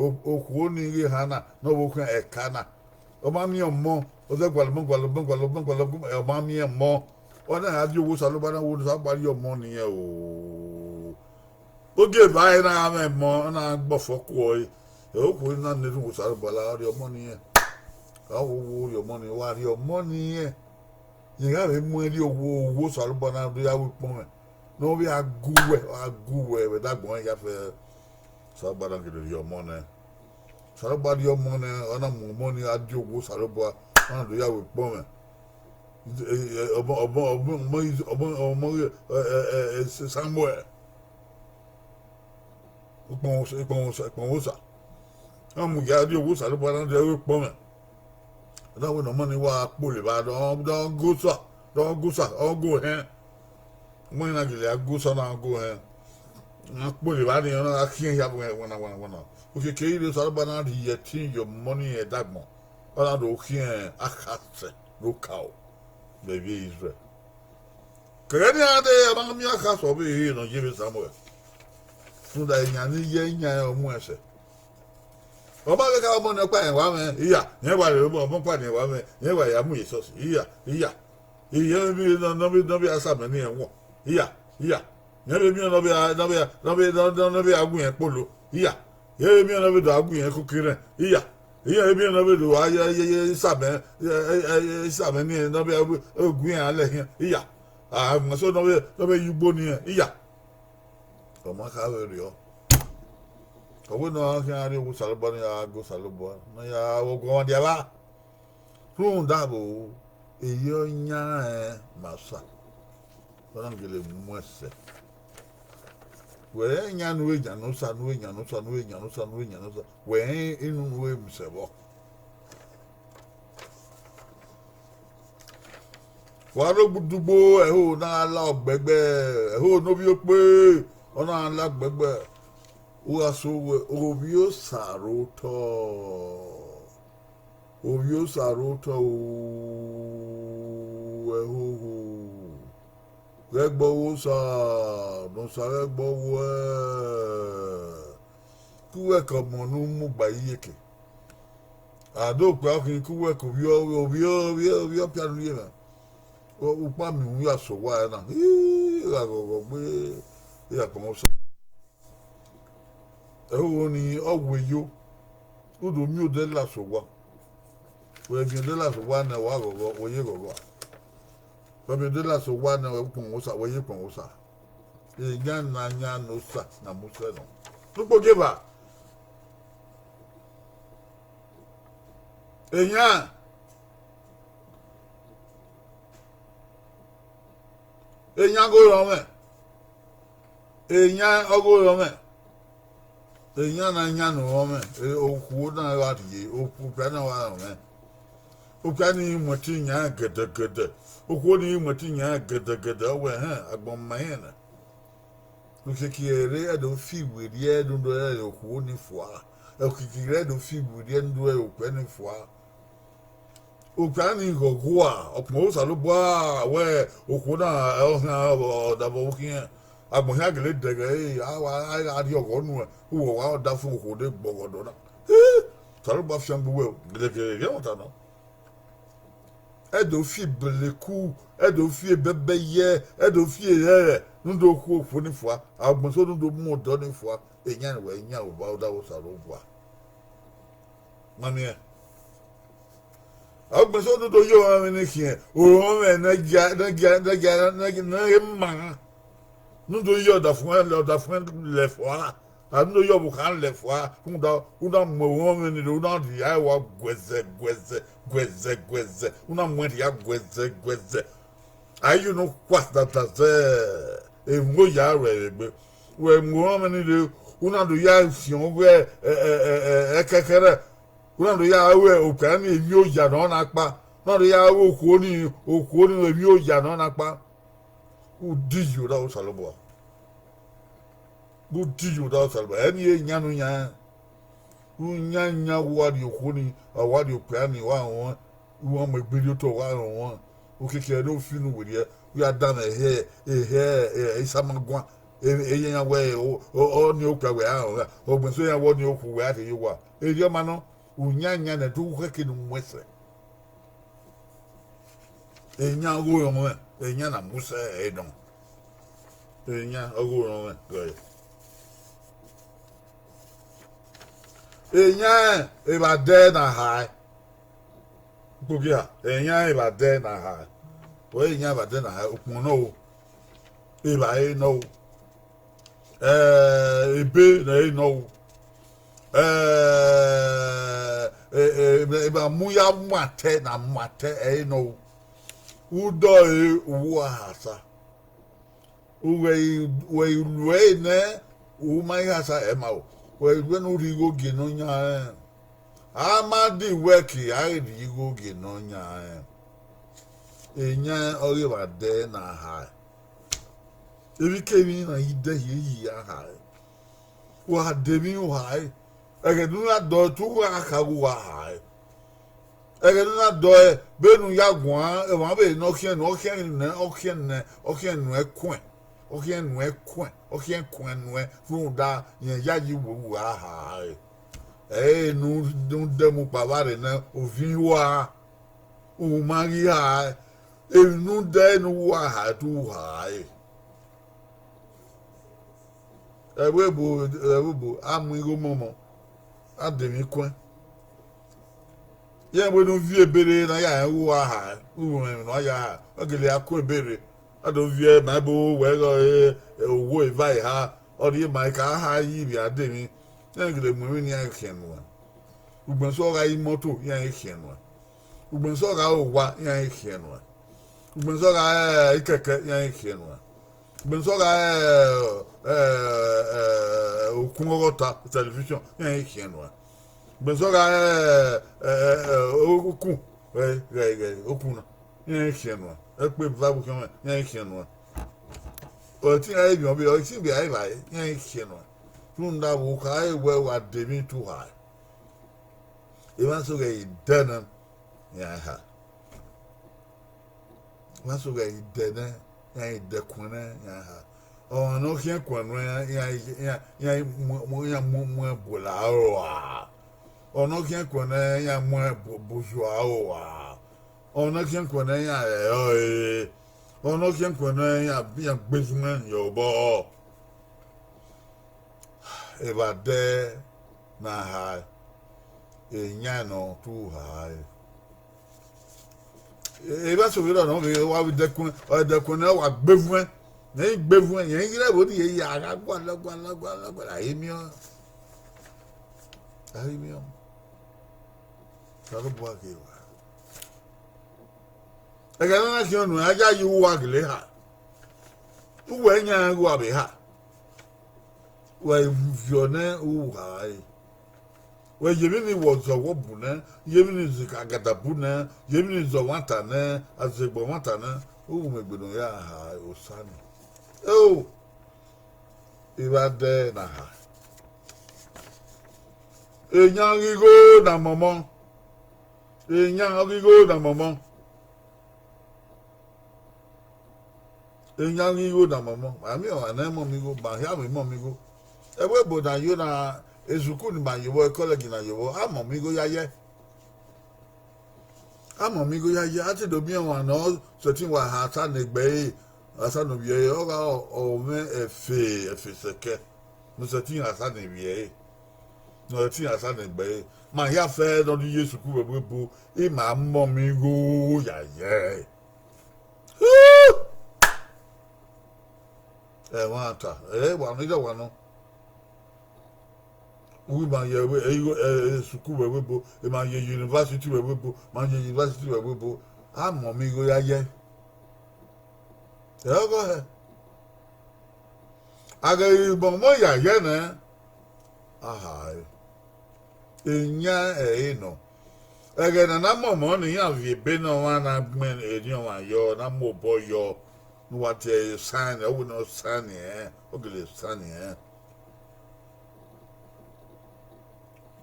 o-, okhuo ni ghe ehan na, ne ọ vbe okhian ẹka na. Ọ ma miẹn ọmọ, ọ zẹ gualọ ọmọ, gualọ ọmọ, gualọ ọmọ, gualọ ọmọ, ọ ma miẹn ọmọ. Ọ na gha die owa Osanobua na, owa Osanobua rhie ọmọ ne irẹn o. Ogieva ẹre na gha mwẹ ọmọ, ọ na gha gbe ọfọ kuọ ẹre. Okhuo na ne erhunmwu Osanobua la, ọ rhie ọmọ ne irẹn. Ọ wo wo rhie ọmọ ne irẹn, wa rhie ọmọ ne irẹn. Rẹn gha vbe mu ẹn rrie owa, owa Osanobua na do ya ru ikpọnmwẹ, ne ọ vbe a gu uwẹ, a gu uwẹ vbe ẹdagbọn hia fẹ. Osanobua na gele rhie ọmọ nẹ. Osanobua rhie ọmọ nẹ, ọ na mu ọmọ ni gha die owa Osanobua, ọ na do ya ru ikpọnmwẹ. Ọmọ, ọmọ, ọmọ, ọmọ, ọmọ, ọmọ, ẹ, ẹ, ẹ, ẹ, Samuẹl. Ukpọn Osa, ukpọn Osa, ukpọn Osa. Ọ mu ya rrie owa Osanobua na, ọ rhie ikpọnmwẹ. Ọ na wẹ ne ọmọ ni wa kpolo evba, dọ, dọ go osa, dọ go osa, ọ go ohẹn. Ọmọ ni na gele a go osa, ọ na go ohẹn. A kpolo evba ni, ọ na gha khiẹn hia wana, wana, wana. Okiekie ire Osanobua na rhie ẹtin ye ọmọ ni ẹdagbọn, ọ na do khiẹn akhasẹ ne okaro vbe ivbi Izrẹl. Kẹghẹ ne iran dee, a ma miẹn akhasẹ ọvbehe ne ọ ye vbe Samuẹl, rhunmwuda iran ni ye iran ọ muẹn sẹ. Ọ ma vbe kha ọmọ ne ọkpa rẹn wa mwẹ, iya, rẹn wa rre ọmọ, ọmọ ọkpa rẹn wa mwẹ, rẹn wa ya mu Jisọs, iya, iya. Irẹn vbe miẹn ne ọ vbe, ne ọ vbe a samẹ ne irẹn wọn, iya, iya. Irẹn vbe miẹn ne ọ vbe a, ne ọ vbe a, ne ọ vbe, ne ọ vbe a gu irẹn kpolo, iya. Irẹn vbe miẹn ne ọ vbe do a gu irẹn koko irẹn, iya. Irẹn vbe miẹn ne ọ vbe do a ye, ye, ye, isamẹ, isamẹ ne irẹn, ne ọ vbe gu irẹn alẹ khian, iya. A, so ne ọ vbe, ne ọ vbe ye ugbo ne irẹn, iya. Ọ ma kha vberriọ. Ọ wẹ ne ọ khian rrie owa Osanobua ne ọ ya ga Osanobua, ne ọ ya vbe ọguọmwadia evba. Rhunmwuda vbo, eye ọ yan rẹn ma Osa, ọ na gele muẹn sẹ. Wẹ rẹn yan ne u vbe yan ne Osa, ne u vbe yan ne Osa, ne u vbe yan ne Osa, ne u vbe yan ne Osa, wẹ rẹn inu ne u vbe mu sẹ vbọ. Wa rre ogbudugbo, ẹho na la ọgbẹgbẹ, ẹho ne ovbi okpe, ọ na la ọgbẹgbẹ. U gha so wẹ ovbi Osa rre otọ, ovbi Osa rre otọ o, ẹhoho. Ghẹ gbe ọvbokhan Osa, ne Osa ghẹ gbe ọvbokhan uwẹ. Ke uwẹ ke ọmọ ne u mu gba iyeke. A do kpao khin, ke uwẹ ke ovbi, ovbi, ovbi, ovbi ọpia ne u ye mwẹ. Ukpami u ya sẹ owa ẹre na, I gha ghọghọ gbe, I gha kpọnmwẹ Osa. Ẹhoho nii, ọ wẹ yo, u do miẹn odẹ la sẹ owa. Wẹ miẹn odẹ la sẹ owa nẹ, wa ghọghọ, wẹ ye ghọghọ a. Wẹ miẹn odẹ la sẹ owa nẹ, wẹ kpọnmwẹ Osa, wẹ ye kpọnmwẹ Osa. Eyan ne a yan ne Osa na mu sẹ nọ. Ne ukpogieva, eyan, eyan ọghe orọnmwẹ, eyan ọghe orọnmwẹ, eyan ne a yan ne orọnmwẹ, okhuo na gha rhie, okpia na gha rọnmwẹ. Okpia ni mu ẹtin yan gẹdẹgẹdẹ, okhuo ni mu ẹtin yan gẹdẹgẹdẹ, ọ wẹ, ẹhẹn, agbọn ma irẹn nẹ. Okiekie ẹre ẹdẹ fi werriẹ rhunmwuda okhuo ni fua. okiki rẹ do fi werriẹ ne u do rẹ okpia ni fua. Okpia ni ghọghua, ọkpẹn Osanobua wẹ okhuo na ọ khian ọdavọ vbe ukhiẹn, agbọn hia gele dẹghe ẹre, a wa a gha rhie ọghọ nuẹn, uwẹ wa ọdafẹn okhuo ne gbọghọ dọ na. Osanobua fiangbe uwẹ o, gele gele rhie ẹmwata nọ. Ẹ do fi ebeleku, ẹ do fi ebẹbẹ yẹ, ẹ do fi erẹrẹ ne u do khu okhuo ni fua, agbọn eso ne u do mu ọdọ ni fua, eyan wẹ yan vbe odaro Osanobua. Ma miẹn. Agbọn eso ne u do ye ọmwẹ ne khian, orọnmwẹ ne gia ne gia ne gia ne ma, ne u do ye ọdafẹn ọdafẹn lẹ fua, a ne u do ye ọvbokhan lẹ fua, rhunmwuda u na mu orọnmwẹ ni rre, u na rhie ẹre wa guẹzẹ guẹzẹ guẹzẹ guẹzẹ, u na mu ẹn rhia guẹzẹ guẹzẹ. A i ye unu kua dada zẹ emwi oya ruẹ vbe egbe. Wẹ mu orọnmwẹ ni rre, u na do ya fian ọghe ẹkẹkẹrẹ, u na do ya ru okpia ni emwi oya ne ọ na kpa, u na do ya ru okhuo ni, okhuo ni emwi oya ne ọ na kpa. U diyi odaro Osanobua. U diyi odaro Osanobua, ẹ ni eyan ne u yan rẹn. U yan yan, wa rhie okhuo ni, a wa rhie okpia ni, wa rọnmwẹ, u wa mu egbe rhie otọ, wa rọnmwẹ, u keke ẹre do fi unu werriẹ, u ya danmwẹ ehẹ ehẹ isama guan, eye iran wẹ ọni okpia wẹ a rọnmwẹ, ọgbẹn eso iran wẹ ọni okhuo wẹ a rhie ye owa. Erriọ ma nọ, u yan yan nẹ, te u khẹke ne u mu ẹsẹ. Eyan ọghe orọnmwẹ, eyan na mu sẹ ẹre nọ. Eyan ọghe orọnmwẹ gọe. Eyan evba dẹ na hae. Ukpogiha, eyan evba dẹ na hae. Wẹ eyan evba dẹ na hae, ukpọn nọ o. Evba ẹre nọ o. Ebe ne ẹre nọ o. Evba mu ya muatẹ na muatẹ ẹre nọ o. Udọ ẹre uwu a ha sa. Uwẹ i luẹ nẹ, u ma i ha sa ẹre ma o. Wẹ i luẹ ne u rhie igho gie Nọyan rẹn. A ma dẹ wẹ ke a ghi rhie igho gie Nọyan rẹn. Eyan ọghe evba dẹ na hae. Emwikemwi na i dẹ hie yi a hae. Wa dẹ emwi u hae. Ẹghẹ ne u na dọe te u gha kha ghe uwa hae. Ẹghẹ ne u na dọe, vbene u ya guan, emwa vbe ne ọ khian nuẹn, ọ khian nuẹn, ọ khian nuẹn, ọ khian nuẹn kuẹn, ọ khian nuẹn kuẹn, ọ khian kuẹn nuẹn, rhunmwuda rẹn yayi vbe uwa hae. Ẹre ne u dẹ mu kpa vba rre nẹ, ovbi uwa, u ma ghi hae, emwi ne u dẹ ne uwa hae te u hae. Ẹvbo ebo, ẹvbo ebo, a mu igho mọmọ, a dẹ emwi kuẹn. Iran wẹ ne u viẹ ebe rre ne a ya rẹn uwu a hae, u ru ẹmwẹ ne a ya hae, ọ gele a kun ebe rre, a do viẹ ma ebo wẹ ghe ọre owo eva eha, ọ rhie ma ka ha yi ivbi a dẹ emwi, iran gele mu emwi ne iran khian nuẹn. Ugbẹn sẹ ọ gha re imọto, iran i khian nuẹn. Ugbẹn sẹ ọ gha re owa, iran i khian nuẹn. Ugbẹn sẹ ọ gha re ikẹkẹ, iran i khian nuẹn. Ugbẹn sẹ ọ gha re okun ọghọta, television, iran i khian nuẹn. Ugbẹn sẹ ọ gha re okun, ghẹ ghẹ okun na, iran i khian nuẹn. Ẹkpo eva vbe ukhiọnmwẹ, iran i khian nuẹn. Ọtẹn iran i vbiọn vbe, ọtẹn vbe a i vba re, iran i khian nuẹn. Rhunmwuda vbe okha ẹre wẹ wa dẹ emwi te u hae. Emwa so ghẹ i dẹ nẹ, iran i ha. Emwa so ghẹ i dẹ nẹ, iran i dẹ kuẹn nẹ, iran i ha. Ọmwa ne ọ khian kuẹn nuẹn, iran iran iran mu mu iran mu mu ẹn bu la aro a. Ọmwa ne ọ khian kuẹn nẹ, iran mu ẹn bu bu yu aro a. Ọmwa ne ọ khian kuẹn nẹ, iran rẹ ọre. Ọmwa ne ọ khian kuẹn nẹ, iran iran gbe zumwẹ ye obọ. Evba dẹ na hae, eyan nọ tu hae. Evba so vberọ nọ vbe wa vbe dẹkun, ọ dẹkun nẹ wa gbe vuẹn, nẹ I gbe vuẹn, yẹn i ghi rẹ vbe rhie ya gha gualọ gualọ gualọ gualọ, a i miẹn ọẹn, a i miẹn ọẹn. Osanobua ghe wa. Ẹghẹ ne a na khian nuẹn, a ya ye uwa gele ha. Uwẹ yan ghe uwa vbe ha. Wa viọ nẹ uwu ha ẹre. Wẹ ye emwi ni wẹ ọzọ wẹ bu nẹ, ye emwi ni zẹ agada bu nẹ, ye emwi ni zẹ ọmwata nẹ, azegbe ọmwata nẹ, uwu mwẹ egbe ne ọ ya ha osa ni. Eo, evba dẹ na ha. Eyan ghi igho na mọmọ. Eyan ghi igho na mọmọ. Eyan ghi igho na mọmọ. Ma miẹn ọmwa ne mọ mẹ igho, ma hia mwẹ mọ mẹ igho. Ẹvbo ebo na yo na, esuku ne ima ye vbọ, ekọlẹji na ye vbọ, a mọ mẹ igho ya yẹ. A mọ mẹ igho ya yẹ, a te do miẹn ọmwa ne ọ sẹtin wa ha asa ne egbe ẹre, asa ne ovbi ẹre, ọ gha ọ mwẹ ẹfe, ẹfe sẹkẹ, ne ọ sẹtin ha asa ne ivbi ẹre, ne ọ sẹtin ha asa ne egbe ẹre. Ma hia fẹ ne ọ rhie esuku vbe ẹvbo ebo, ima mọ mẹ igho ya yẹ. Ẹmwata, ẹ wa nọ, iran wa nọ. Uwu ima ye ẹvbo, ẹ, igho, ẹ, ẹ, sukuu vbe ẹvbo ebo, ima ye university vbe ẹvbo ebo, ima ye university vbe ẹvbo ebo. A mọ mẹ igho ya yẹ. Ẹ ọgọ hẹ. A ghẹ ghi mọ ọmọ ya yẹ nẹ, a ha ẹre. Eyan ẹre nọ. Ẹghẹ ne a na mọ ọmọ ne iran viọ ebe ne ọmwa na gbẹn erriọ ọmwa yọ, na mu obọ yọ, ne uwa tie ẹre sign, ọ wẹ ne ọ sign ẹn, ọ gele sign ẹn.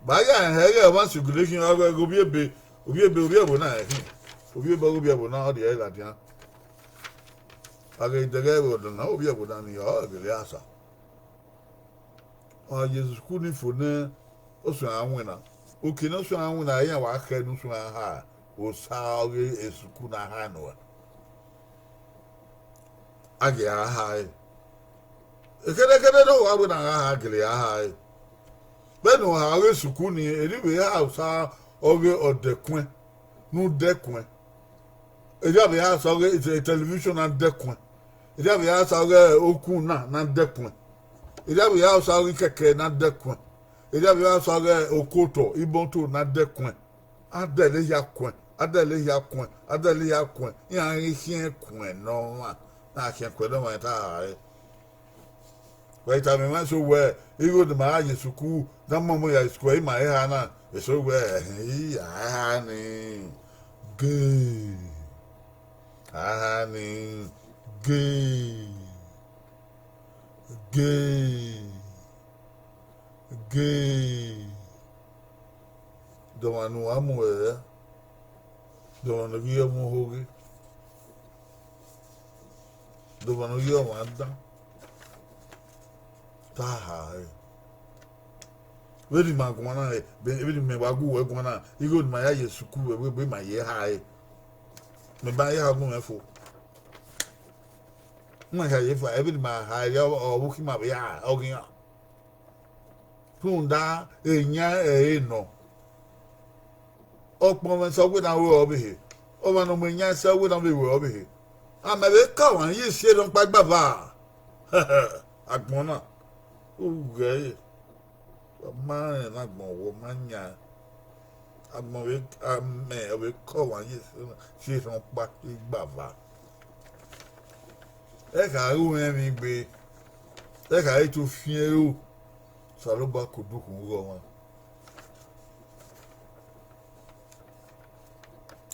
Ba ya hẹ ighẹ ọmwa circulation, ọ ghe ovbi ebe, ovbi ebe, ovbi ẹvbo na rẹn khin. Ovbi ebe, ovbi ẹvbo na, ọ rhie ẹre ladian. A ghe dẹghẹ vbe ọdọ na, ovbi ẹvbo na ni ọ gele asa. Ọ ye sukuu ni fo nẹ, osuẹn a winna. Uki ne osuẹn a winna, iran wa khẹ ne usuẹn a ha, osa ọghe esukuu na ha nua. A gele a ha ẹre. Ekhẹdẹkhẹdẹ ne ọ wa wẹ ne a gha ha, a gele a ha ẹre. Vbene ọ ha ọghe esukuu ni, erriọ vbe ha osa ọghe ọdẹkuẹn ne u dẹkuẹn. Erriọ vbe ha osa ọghe te-, television na dẹkuẹn. Erriọ vbe ha osa ọghe okun na na dẹkuẹn. Erriọ vbe ha osa ọghe ikẹkẹ na dẹkuẹn. Erriọ vbe ha osa ọghe okotọ, imoto na dẹkuẹn. A dẹle hia kuẹn, a dẹle hia kuẹn, a dẹle hia kuẹn. Iran ghi khiẹn kuẹn ne ọmwa, na khiẹn kuẹn ne ọmwa ta rare. Wẹ tama emwa eso wẹ, igho ne ima gha ye sukuu, ne a mu ọmọ ya sukuu, ima i ha na, eso wẹ, ẹhẹn, i ya ha ni, gay, a ha ni, gay, gay, gay. Dọmwa ne uwa mu ẹre, dọmwa ne ọ ghi ọmwa ohoghe, dọmwa ne ọ ghi ọmwa dan, ta ha ẹre. Vbene ima guan na, vbene imẹ wa gu wẹ guan na, igho ne ima ya ye sukuu vbe ẹvbo ebo ima ye ha ẹre. Mẹ ma ye ha gun mwẹ fo. Ima hia ye fa, vbene ima ha ẹre, ọ, ọ, ọvbokhan ima vbe ha, ọ ghi iran. Rhunmwuda eyan ẹre nọ. Ọkpọnmwẹ sẹ wẹ ne a ru ọvbehe. Ọmwa ne ọ mu eyan sẹ wẹ ne a vbe ru ọvbehe. A mẹ vbe ka ọmwa ye isi erhọkpa igbava. Agbọn na, u ghẹ ẹre. Wa ma rẹn ne agbọn wọ ma yan. Agbọn vbe, a mẹ ọ vbe ka ọmwa ye isi erhọkpa igbava. Ẹ kha ru mwẹ emwi gbe, ẹ kha re to fiẹn ro, Osanobua ke odukhunmwu ghe ọmwa.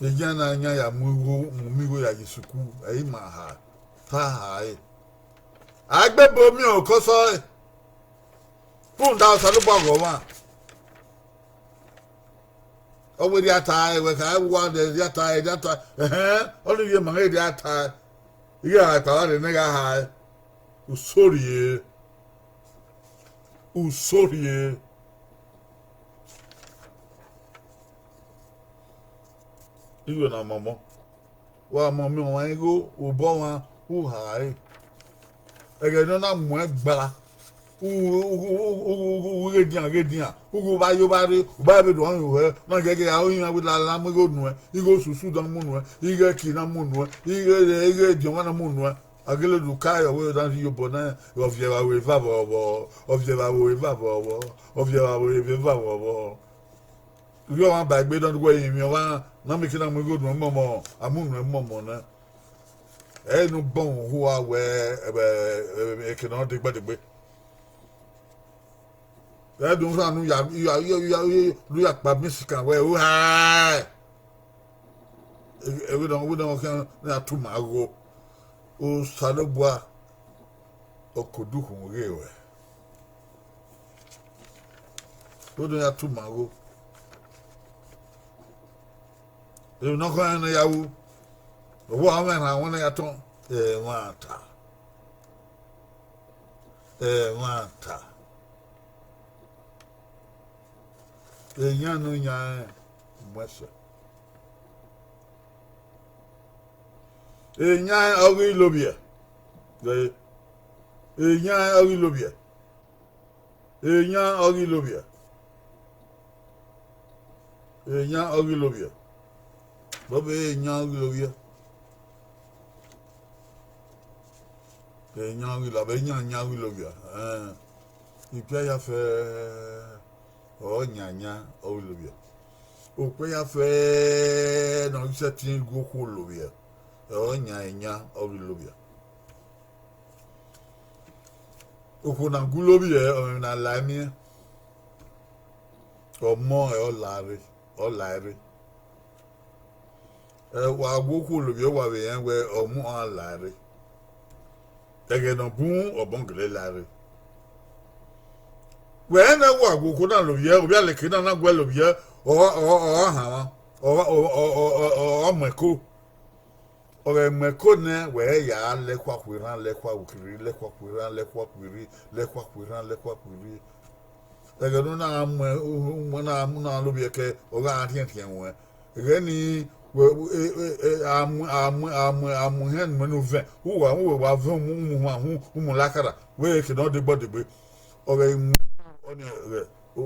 Eyan na yan ya mu igho, mu igho ya ye sukuu, ẹ i ma ha, ta ha ẹre. A gbe ebo miẹn okọ sọe, rhunmwuda Osanobua ghe ọmwa. Ọ wẹ erriọ a ta ẹre, wẹ kha wa ne erriọ a ta ẹre, erriọ a ta ẹre, ẹhẹn, ọnii vbe ma mwẹ erriọ a ta ẹre, ighẹ a kpa vba rre ne gha ha ẹre. Usorhie, usorhie. Ighẹ na mọmọ, wa mọ miẹn ọmwa igho, obọ ọmwa, u ha ẹre. Ẹghẹ ne ọ na muẹn gba, u, u ghe edian, ghe edian, u ghe vbe a yo vba rre, u ba vbe do ọnrẹn ruẹ, na gẹgẹ a ru iran wẹ lala mu igho nuẹn, igho osusu dan mu nuẹn, igho ẹki na mu nuẹn, igho, igho ediọnmwa na mu nuẹn. A gele do ka ẹre, ọ wẹ na rhie obọ na, ọ viẹ vbe aro eva vbọ vbọ, ọ viẹ vbe aro eva vbọ vbọ, ọ viẹ vbe aro eva vbọ vbọ. Rhie ọmwa ba egbe na wẹ emwi ọmwa na mieke na mu igho nuẹn mọmọ, a mu nuẹn mọmọ nẹ. Ẹ i ne u gbọnmwẹ uhu a wẹ, ẹ, ẹ, eke ne ọ degbe degbe. Ẹ do rhan ne u ya, u ya, u ya, u ya, u ya kpa Mexican wẹ, u ha. Ẹvbo na, ẹvbo na khian na tu ma gho. Osanobua, ọ ke odukhunmwu ghe ruẹ. Odo ya tu ma gho. Emwi ne ọ khọn ne ya ru, ọvbokhan mwẹ rhan wọn ne ya tọn. Ẹmwata, ẹmwata. Eyan ne ọ yan rẹn mu ẹsẹ. Eyan ọ ghi lovbiẹ. Eyan ọ ghi lovbiẹ. Eyan ọ ghi lovbiẹ. Eyan ọ ghi lovbiẹ. Bọbọ eyan ọ ghi lovbiẹ. Eyan ọ ghi lovbiẹ, eyan yan ọ ghi lovbiẹ. Ikpia ya fẹ, ọ yan yan ọ ghi lovbiẹ. Okpia ya fẹ ne ọ ghi sẹtin gu okhuo lovbiẹ, ọ yan eyan ọ ghi lovbiẹ. Okhuo na gu lovbiẹ, ọmwa emwi ne a la miẹn, ọmọ ẹre ọ la rre, ọ la rre. Ẹ, wa gu okhuo lovbiẹ, wa vbe rẹn wẹ ọmọ ọnrẹn la rre. Ẹghẹ ne ọ bun, ọmọ gele la rre. Wẹ rẹn ne wa gu okhuo na lovbiẹ, ovbi aleke na na guẹ lovbiẹ, ọ, ọ, ọ hanmwa, ọ, ọ, ọ, ọ, ọ, ọ mu ẹko. Ọ ghẹ mu ẹko nẹ, wẹ ya lẹ ekhua khuerhan, lẹ ekhua khuirri, lẹ ekhua khuerhan, lẹ ekhua khuirri, lẹ ekhua khuerhan, lẹ ekhua khuirri. Ẹghẹ ne u na mu, u na mu na lovbiẹ kẹ, ọ gha rhiẹnrhiẹn ruẹn. Ẹghẹ ni, wẹ, e, e, e, a mu, a mu, a mu, a mu ihẹn nuẹn ne u vẹn, uwa, uwa wa vẹn umu, umu huan hu, umu lakara, wẹ ke ne ọ degbe degbe. Ọ ghẹ mu, ọnii ghẹ, u,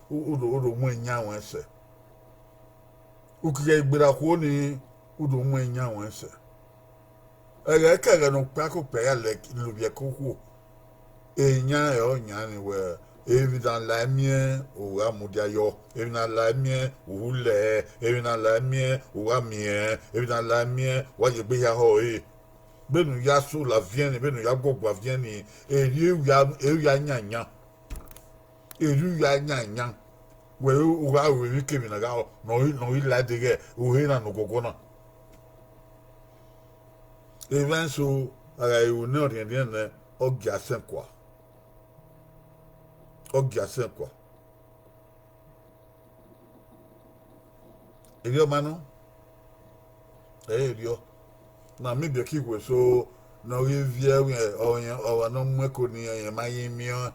u, u do mu eyan ruẹn sẹ. U keghi gberra okhuo ni, u do mu eyan ruẹn sẹ. Ẹghẹ kẹghẹ ne okpia ke okpia ya lẹ lovbiẹ ke okhuo, eyan ẹre ọ yan ni wẹ, emwi ne a la miẹn, u gha mudia yọ, emwi ne a la miẹn, u hu lẹ, emwi ne a la miẹn, u gha miẹn, emwi ne a la miẹn, wa ye egbe hia họ ẹre. Vbene u ya so la viẹn ni, vbene u ya guọgua viẹn ni, erriọ u ya, erriọ u ya yan yan. Erriọ u ya yan yan, wẹ u gha ru emwikemwi ne a gha, ne ọ ghi, ne ọ ghi la deghẹ ohe na ne oguọguọ na. Evba eso, a gha ru ne ọrhiẹnrhiẹn nẹ, ọ gia sẹn kua. Ọ gia sẹn kua. Erriọ ma nọ, ẹ i re erriọ. Na miẹn ibiẹka ikhuo eso ne ọ ghi viẹ ẹre, ọmwa ne ọ mu ẹko ne irẹn ma ghi miẹn ọnrẹn,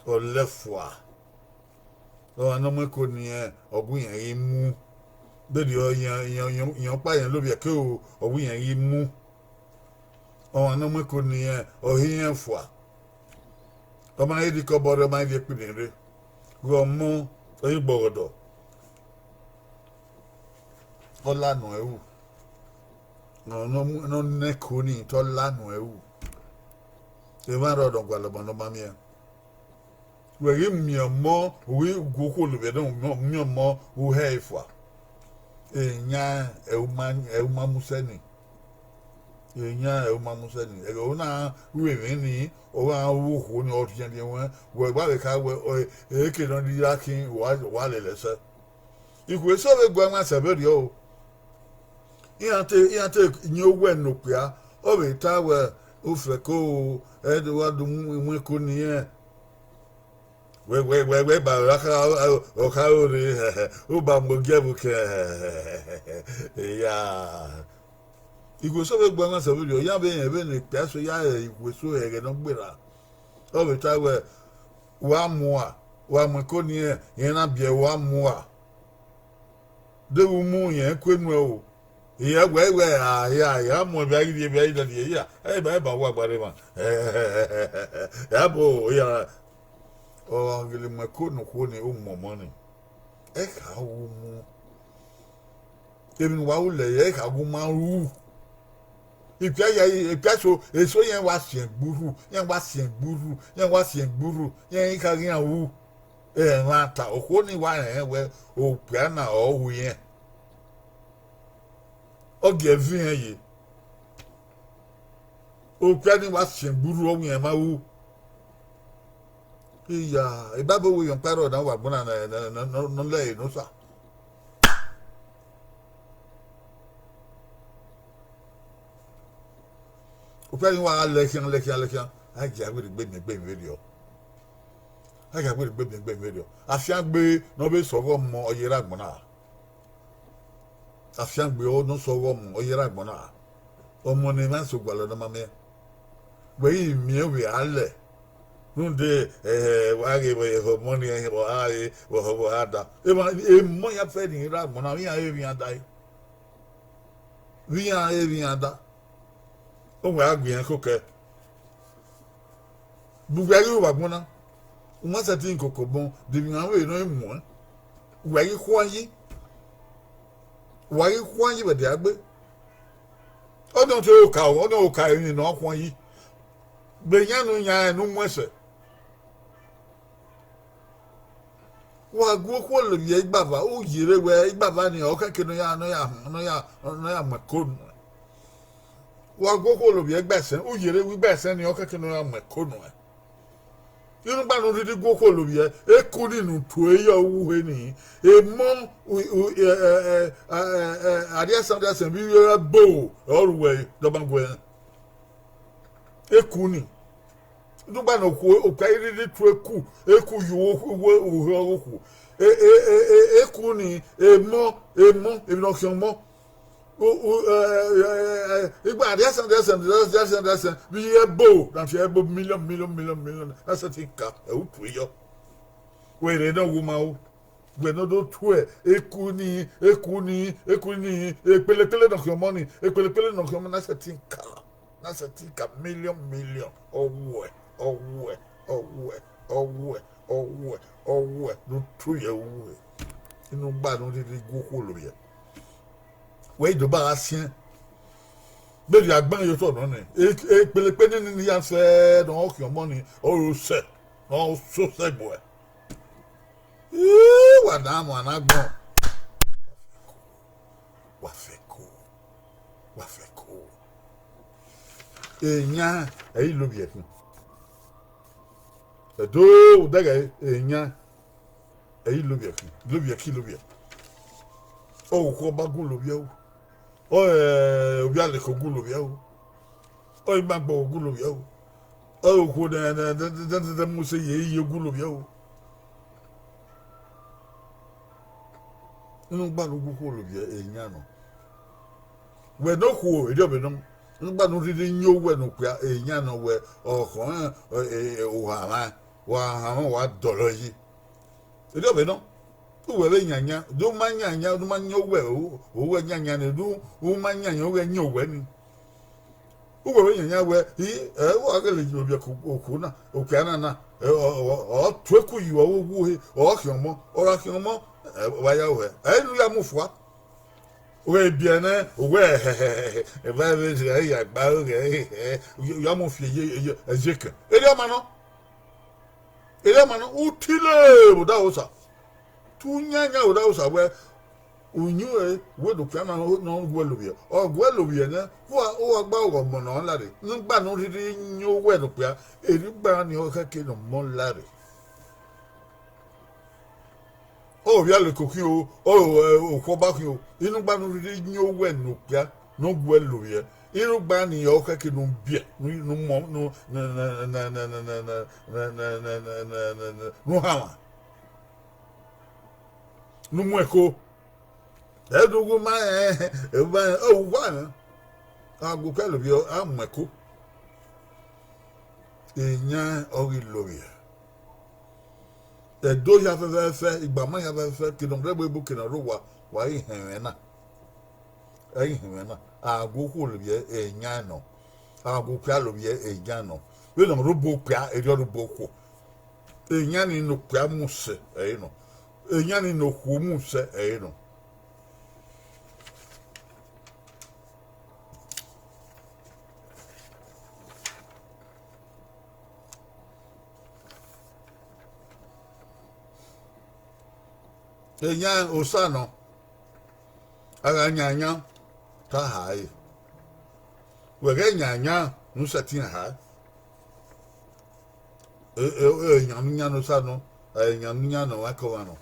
ọ lẹ fua. Ọmwa ne ọ mu ẹko ne irẹn, ọ gu irẹn ghi mu. Vberriọ irẹn, irẹn, irẹn, irẹn ọkpa irẹn lovbiẹ ke o, ọ gu irẹn ghi mu. Ọmwa ne ọ mu ẹko ne irẹn, ọ he irẹn fua. Ọ ma he rre ikọbọ rre, ọ ma he rrie ekpirri rre. Ghe ọmọ, ọ ye gbe ọghọdọ, ọ la nuẹn ru. Ne ọ, ne ọ nọ ẹko nii, te ọ la nuẹn ru. Emwa rrọọ ne ọ gualọ ọmọ ne ọ ma miẹn. Wẹ ghi miẹn ọmọ, u ghi gu okhuo lovbiẹ ne u miẹn ọmọ, u hẹ ẹre fua. Eyan ẹre u ma, ẹre u ma mu sẹ ni. Eyan ẹre u ma mu sẹ ni. Ẹghẹ u na ru emwi ni, ọ gha ru okhuo ni, ọ rhiẹnrhiẹn ruẹn, wẹ wa vbe kha wẹ, eke ne ọ rhirhi ra khin, wa, wa lele ẹsẹ. Ikhuo eso vbe guẹ mwa sẹ vberriọ o. Iran te, iran te yin owẹ ne okpia, ọ vbe ta wẹ, ofẹko o, ẹ do wa do mu, mu ẹko ne irẹn. Wẹ, wẹ, wẹ, wẹ ba ọkha, ọkha ore, u ba mu ogiẹvbo kẹ, ya. Ikhuo eso vbe guẹ mwa sẹ vberriọ, iran vbe rẹn vbene okpia eso ya re ikhuo eso ẹghẹ ne ọ gberra. Ọ vbe ta wẹ, wa mua, wa mu ẹko ne irẹn, irẹn na biẹ, wa mua. Deghẹ u mu, irẹn ku enu ẹre o. Iyẹn wẹ, wẹ, a, ya, ya mu ẹvbo ghi rhie, ẹvbo ghi rhie, ya, ẹ ba, ẹ ba wa gba rre emwa. Ya bo, ya. Ọ gha gele mu ẹko ne okhuo ni, u mu ọmọ ni. Ẹ kha ru mu. Emwi ne uwa ru lẹ, ẹ kha gu ma ru. Ikpia ya, ikpia eso, eso iran wa siẹn gburru, iran wa siẹn gburru, iran wa siẹn gburru, iran i kha ghi iran ru. Ẹmwata, okhuo ni wa rẹnrẹn wẹ okpia na ọ ru irẹn. Ọ gie ẹvi irẹn ye. Okpia ni wa siẹn gburru, ọ ru irẹn ma ru. Iya, Bible wẹ emwi ọkpa rrọọ ne a wa gbọna ne, ne, ne, ne, ne ọ lẹ ẹre ne Osa. Okpia ni wa gha lẹ khian, lẹ khian, lẹ khian, a gia wẹ rhie egbe miẹn egbe vberriọ. A gha wẹ egbe miẹn egbe vberriọ. Afiangbe ne ọ vbe sẹ ọghọ ọmọ, ọ ye rre agbọn na. Afiangbe ọ ne ọ sẹ ọghọ ọmọ, ọ ye rre agbọn na. Ọmọ ne emwa eso gualọ ne ọ ma miẹn. Wẹ i miẹn vbe a lẹ. Rhunmwuda, eh, wa ghe vbe ehọ ọmọ ni, eh, vbe ọ gha re, vbe ọ, vbe ọ gha da. Emwa, emọ ya fẹ ne I rre agbọn na, vbe iran re vbe iran da re. Vbe iran re vbe iran da. Ọ wẹ a gu irẹn koko. Bu uwẹ ghi ru vbe agbọn na, u ma sẹtin koko obọ, de emwi ne ọ vbe nọ muẹn. Uwẹ ghi khuan yi, uwa ghi khuan yi vbe ẹdẹ a gbe. Ọnii ọtẹn oka, ọnii oka emwi ne ọ khuan yi. Vbe iyan ne u yan rẹn ne u mu ẹsẹ. Wa gu okhuo lovbiẹ igbava, u yerre wẹ igbava ni ọ khẹke ne ọ ya, ne ọ ya, ne ọ ya, ne ọ ya mu ẹko nuẹn. Wa gu okhuo lovbiẹ igbaisẹn, u yerre wẹ igbaisẹn ni ọ khẹke ne ọ ya mu ẹko nuẹn. Irhunmwu ne u rhirhi gu okhuo lovbiẹ, eku ni ne u tue yọ vbe uwu uhe ni, emọ, u, u, ẹ, ẹ, ẹ, ẹ, ẹ, ẹ, arriaisẹn, arriaisẹn vbe irẹn ẹbo ọre uwẹ dọbaguẹ. Eku ni. Irhunmwu ne okhuo, okhuo i rhirhi tue eku, eku ye uwu, uwu, uwu uhe ọghe okhuo. E, e, e, e, eku ni, emọ, emọ, emwi ne ọ khian ọmọ. U, u, ẹ, ẹ, ẹ, ẹ, igba, arriaisẹn, arriaisẹn, arriaisẹn, arriaisẹn, vbe irẹn ẹbo, na fi ẹbo million, million, million, million, na sẹtin ka, ẹ, u tue yọ. Wẹ rre ne ọ wu ma o. Wẹ ne ọ do tue, eku ni, eku ni, eku ni, ekpele ekpele ne ọ khian ọmọ ni, ekpele ekpele ne ọ khian ọmọ na sẹtin ka, na sẹtin ka million, million, ọ wuẹ, ọ wuẹ, ọ wuẹ, ọ wuẹ, ọ wuẹ, ọ wuẹ, ne u tue yọ vbe uwu uhe. Irhunmwu ne u rhirhi gu okhuo lovbiẹ. Wẹ i do ba gha siẹn. Vberriọ, a gban ye otọ nọ nẹ, e, ekpele ekpele ni, ni ya sẹ ne ọ khian ọmọ ni, ọ ro sẹ, ọ so sẹ gbe uẹ. Ii, wa na mu ana gbọn. Wa fẹko. Wa fẹko. Eyan, ẹ i lovbiẹ khin. Ẹdo, u dẹghe eyan, ẹ i lovbiẹ khin. Lovbiẹ khin, lovbiẹ. Ọ okhuo ọba gu lovbiẹ o. Ọ, ẹ, ovbi Aleko gu lovbiẹ o. Ọ ima gbọghọ gu lovbiẹ o. Ọ okhuo ne, ne, ne, ne, ne, ne Mose ye iye gu lovbiẹ o. Irhunmwu ne u gu okhuo lovbiẹ, eyan nọ. Wẹ ne okhuo, erriọ vbe nọ. Irhunmwu ne u rhirhi yan owẹ ne okpia, eyan nọ wẹ, ọ khọn, ẹ, ẹ, ẹ, ohanmwa, wa hanmwa, wa dọlọ yi. Erriọ vbe nọ. Uwẹ vbe yanyan, do ma yanyan, do ma yan owẹ, u, uwẹ yanyan ni, do, u ma yanyan, uwẹ yan owẹ ni. Uwẹ vbe yanyan wẹ, i, ẹ, wa ghele ye ovbi okhuo na, okpia na na, ẹ, ọ, ọ, ọ tue eku yi vbe uwu uhe, ọ khian ọmọ, ọ gha khian ọmọ, ẹ, wa ya ruẹ. Ẹ i ne u ya mu fua. Uwẹ biẹ nẹ, uwẹ, eva vbe ya gba, uwẹ, ya mu fi eye, eye, eye kẹ. Erriọ ma nọ. Erriọ ma nọ, u tile vbe odaro Osa. Te u yanyan vbe odaro Osa wẹ, u yin ore, wẹ ne okpia na ne ọ gu uẹ lovbiẹ. Ọ gu uẹ lovbiẹ nẹ, uwa, uwa gba ọghọ ọmọ ne ọ lare. Irhunmwu ne u rhirhi yan owẹ ne okpia, erriọ ugba ni ọ khẹke ne ọmọ lare. Ọ vbe Aleko khin o, ọ, ẹ, okhuo ọba khin o, irhunmwu ne u rhirhi yan owẹ ne okpia ne ọ gu uẹ lovbiẹ, irhunmwu ni ọ khẹke ne u biẹ, ne u, ne u mọ, ne u, ne, ne u hanmwa, ne u mu ẹko. Ẹdẹ uwu ma rẹn, ẹ, uwa rẹn, ọ, uwa rẹn. A gu okpia lovbiẹ, a mu ẹko. Eyan ọ ghi lovbiẹ. Ẹdo hia fẹfẹfẹ, igbama hia fẹfẹfẹ, ke ne ọ rre ẹvbo ebo, ke ne ọ rre owa, wa ghi họn ẹmwẹ na. Ẹ ghi họn ẹmwẹ na. A gu okhuo lovbiẹ, eyan nọ. A gu okpia lovbiẹ, eyan nọ. Vbene ọ rre obọ okpia, erriọ rre obọ okhuo. Eyan ni ne okpia mu sẹ, ẹre nọ. Eyan ni ne okhuo mu sẹ, ẹre nọ. Eyan Osa nọ, a gha yan yan, te a ha ẹre. Wẹ ghẹ yan yan, ne u sẹtin ha ẹre. E, e, e, eyan ne u yan ne Osa nọ, eyan ne u yan nọ, wa kọ mwa nọ.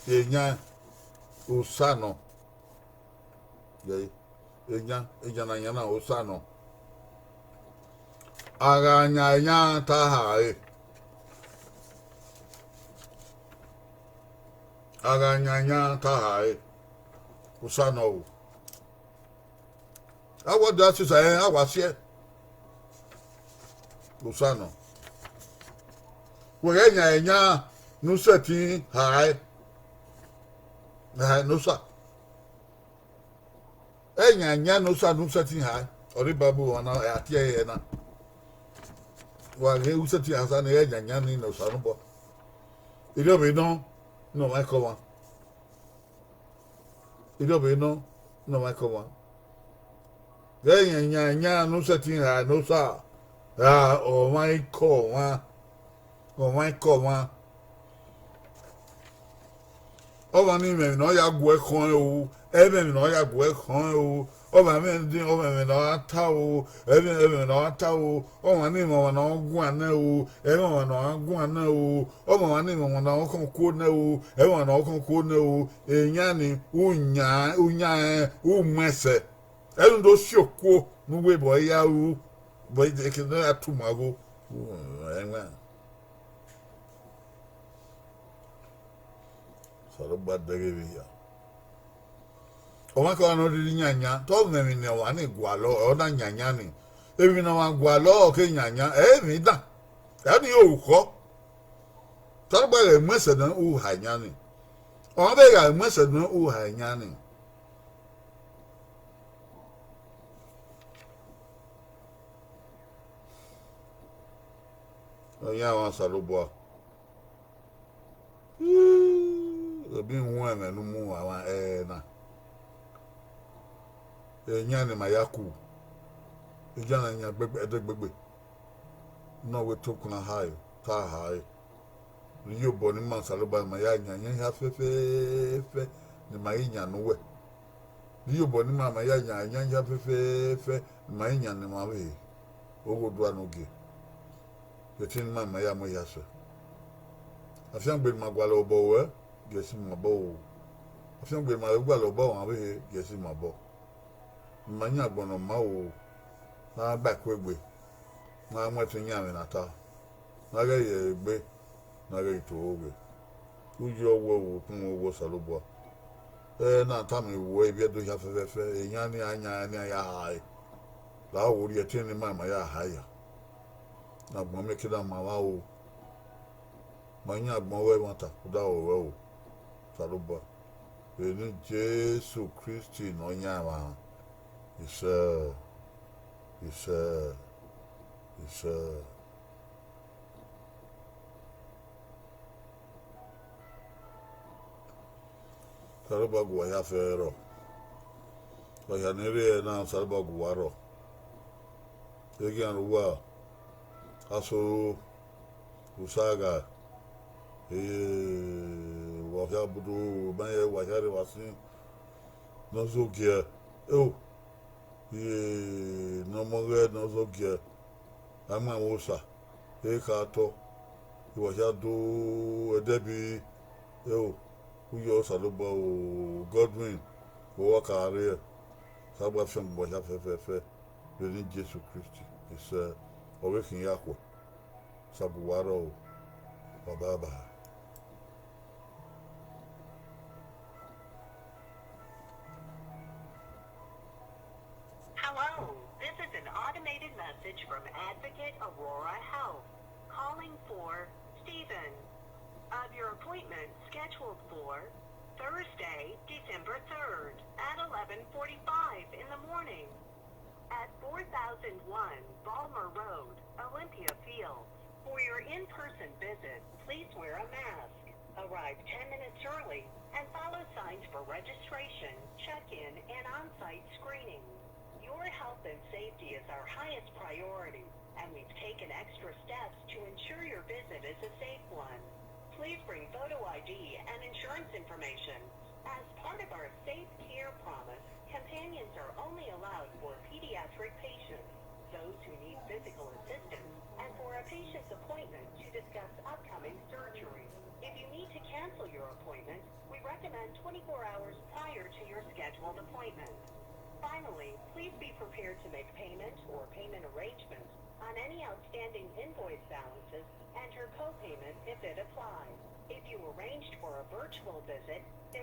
Eyan Osa nọ. Eyan, eyan ne a yan na, Osa nọ. A gha yan yan, te a ha ẹre. A gha yan yan ta ha ẹre, Osa nọ o. A wa da sisa ẹre, a wa siẹ. Osa nọ. Wẹ ghẹ yan ẹre yan ne u sẹtin ha ẹre. Ha ẹre ne Osa. Ẹ yan yan ne Osa ne u sẹtin ha ẹre. Ọre Baibol ọmwa na, a tie ẹre na. Wa ghe u sẹtin ha Osa ne ẹ yan yan ni ne Osanobua. Erriọ vbe nọ ne ọmwa ikọ mwa. Erriọ vbe nọ ne ọmwa ikọ mwa. Ghẹ yan yan yan ne u sẹtin ha ne Osa, ra ọmwa ikọ mwa, ọmwa ikọ mwa. Ọmwa ni mwẹ emwi ne ọ ya guẹ khọn ẹre o, ẹ i mwẹ emwi ne ọ ya guẹ khọn ẹre o, ọmwa mwẹ ẹdin, ọmwa mwẹ emwi ne ọ ra ta o, ẹ i mwẹ emwi ne ọ ra ta o, ọmwa ni mwẹ ọmwa ne ọ guan nẹ o, ẹ i mwẹ ọmwa ne ọ ra guan nẹ o, ọmwa ni mwẹ ọmwa ne ọ khọn kuo nẹ o, ẹ i mwẹ ọmwa ne ọ khọn kuo nẹ o, eyan ni, u yan, u yan rẹn, u mu ẹsẹ. Ẹre u do si okuo ne uwu ebo ya ru, but ekene a tu ma gho, ẹmwẹ. Osanobua dẹghe vbe hia. Ọmwa kọmwa ne ọ rhirhi yan yan, te ọ mwẹ emwi ne ọmwa ni gualọ, ọ na yan yan ni. Emwi ne ọmwa gualọ, ọ ke yan yan, ẹ i mwẹ dan. Ẹ ni orukhọ. Osanobua ghẹ mu ẹsẹ ne u ha yan ni. Ọmwa vbe gha mu ẹsẹ ne u ha yan ni. Ọ yan ọmwa Osanobua. Ebi wọn ẹmwẹ ne u mu vbe ọmwa ẹre na. Eyan ne ma ya ku, eyan ne yan gbegbe, ẹdẹ gbegbe. Ne ọ wẹ te okun na hae, te a hae. Rhie obọ ne ima Osanobua ne ima ya yan yan hia fẹfẹfẹ, ne ima ghi yan ne uwẹ. Rhie obọ ne ima ma ya yan yan hia fẹfẹfẹ, ne ima ghi yan ne ima vbe he. Oghodua ne ogie. Vbe te ne ima ma ya mu ehia sẹ. Afiangbe ne ima gualọ obọ ruẹ, gie ẹse ima obọ o. Afiangbe ne ima vbe gualọ obọ ọmwa vbe he, gie ẹse ima obọ. Ne ima yan agbọn ne ọ maa o, ne a gba ẹko egbe, ne a mu ẹtin yan ẹmwẹ ne a ta, ne a ghẹ ye ẹre egbe, ne a ghẹ ye to oghe. U ye ọwẹ o, ukpunu ọwẹ Osanobua. Ẹ na tama wẹ ivbi Ẹdo hia fẹfẹfẹ, eyan ni a yan, ne a ya hae. La wo rhie ẹtin ne ima ma ya hae ya. Ne agbọn miẹn ke na ma vba o. Ma yan agbọn ruẹ ẹmwata, u da ho ruẹ o, Osanobua. Vbe eni Jesu Kristi ne ọ yan ẹmwẹ, isẹ, isẹ, isẹ. Osanobua gu uwa hia fẹẹrọ. Ọ hia ne I rre ẹre na, Osanobua gu uwa rrọọ. Eghian ne uwa, aso, usagha, ee, wa hia budu, ma rẹn wa hia rre vbe asin, ne ọ zẹ ogiẹ, eo, ee, ne ọmọ ghẹ ne ọ zẹ ogiẹ, a ma mwẹ Osa, e kha tọ, wa hia do ẹdẹbi, eo, u yọ Osanobua o, Godwin, vbe uwa ka rre, Osanobua fian gbe uwa hia fẹfẹfẹ. Vbe eni Jesu Kristi, isẹ, ọ vbe khin ya khuẹ. Osa gu uwa rrọọ o, bye bye. Hello, this is an automated message from Advocate Aurora Health calling for Stephen. Of your appointment scheduled for Thursday, December third at eleven forty-five in the morning at four thousand one Balmer Road, Olympia Fields. For your in-person visit, please wear a mask, arrive ten minutes early, and follow signs for registration, check-in, and on-site screening. Your health and safety is our highest priority, and we've taken extra steps to ensure your visit is a safe one. Please bring photo I D and insurance information. As part of our Safe Care Promise, companions are only allowed for pediatric patients, those who need physical assistance, and for a patient's appointment to discuss upcoming surgery. If you need to cancel your appointment, we recommend twenty-four hours prior to your scheduled appointment. Finally, please be prepared to make payment or payment arrangements On any outstanding invoice balances, enter copayment if it applies. If you arranged for a virtual visit, there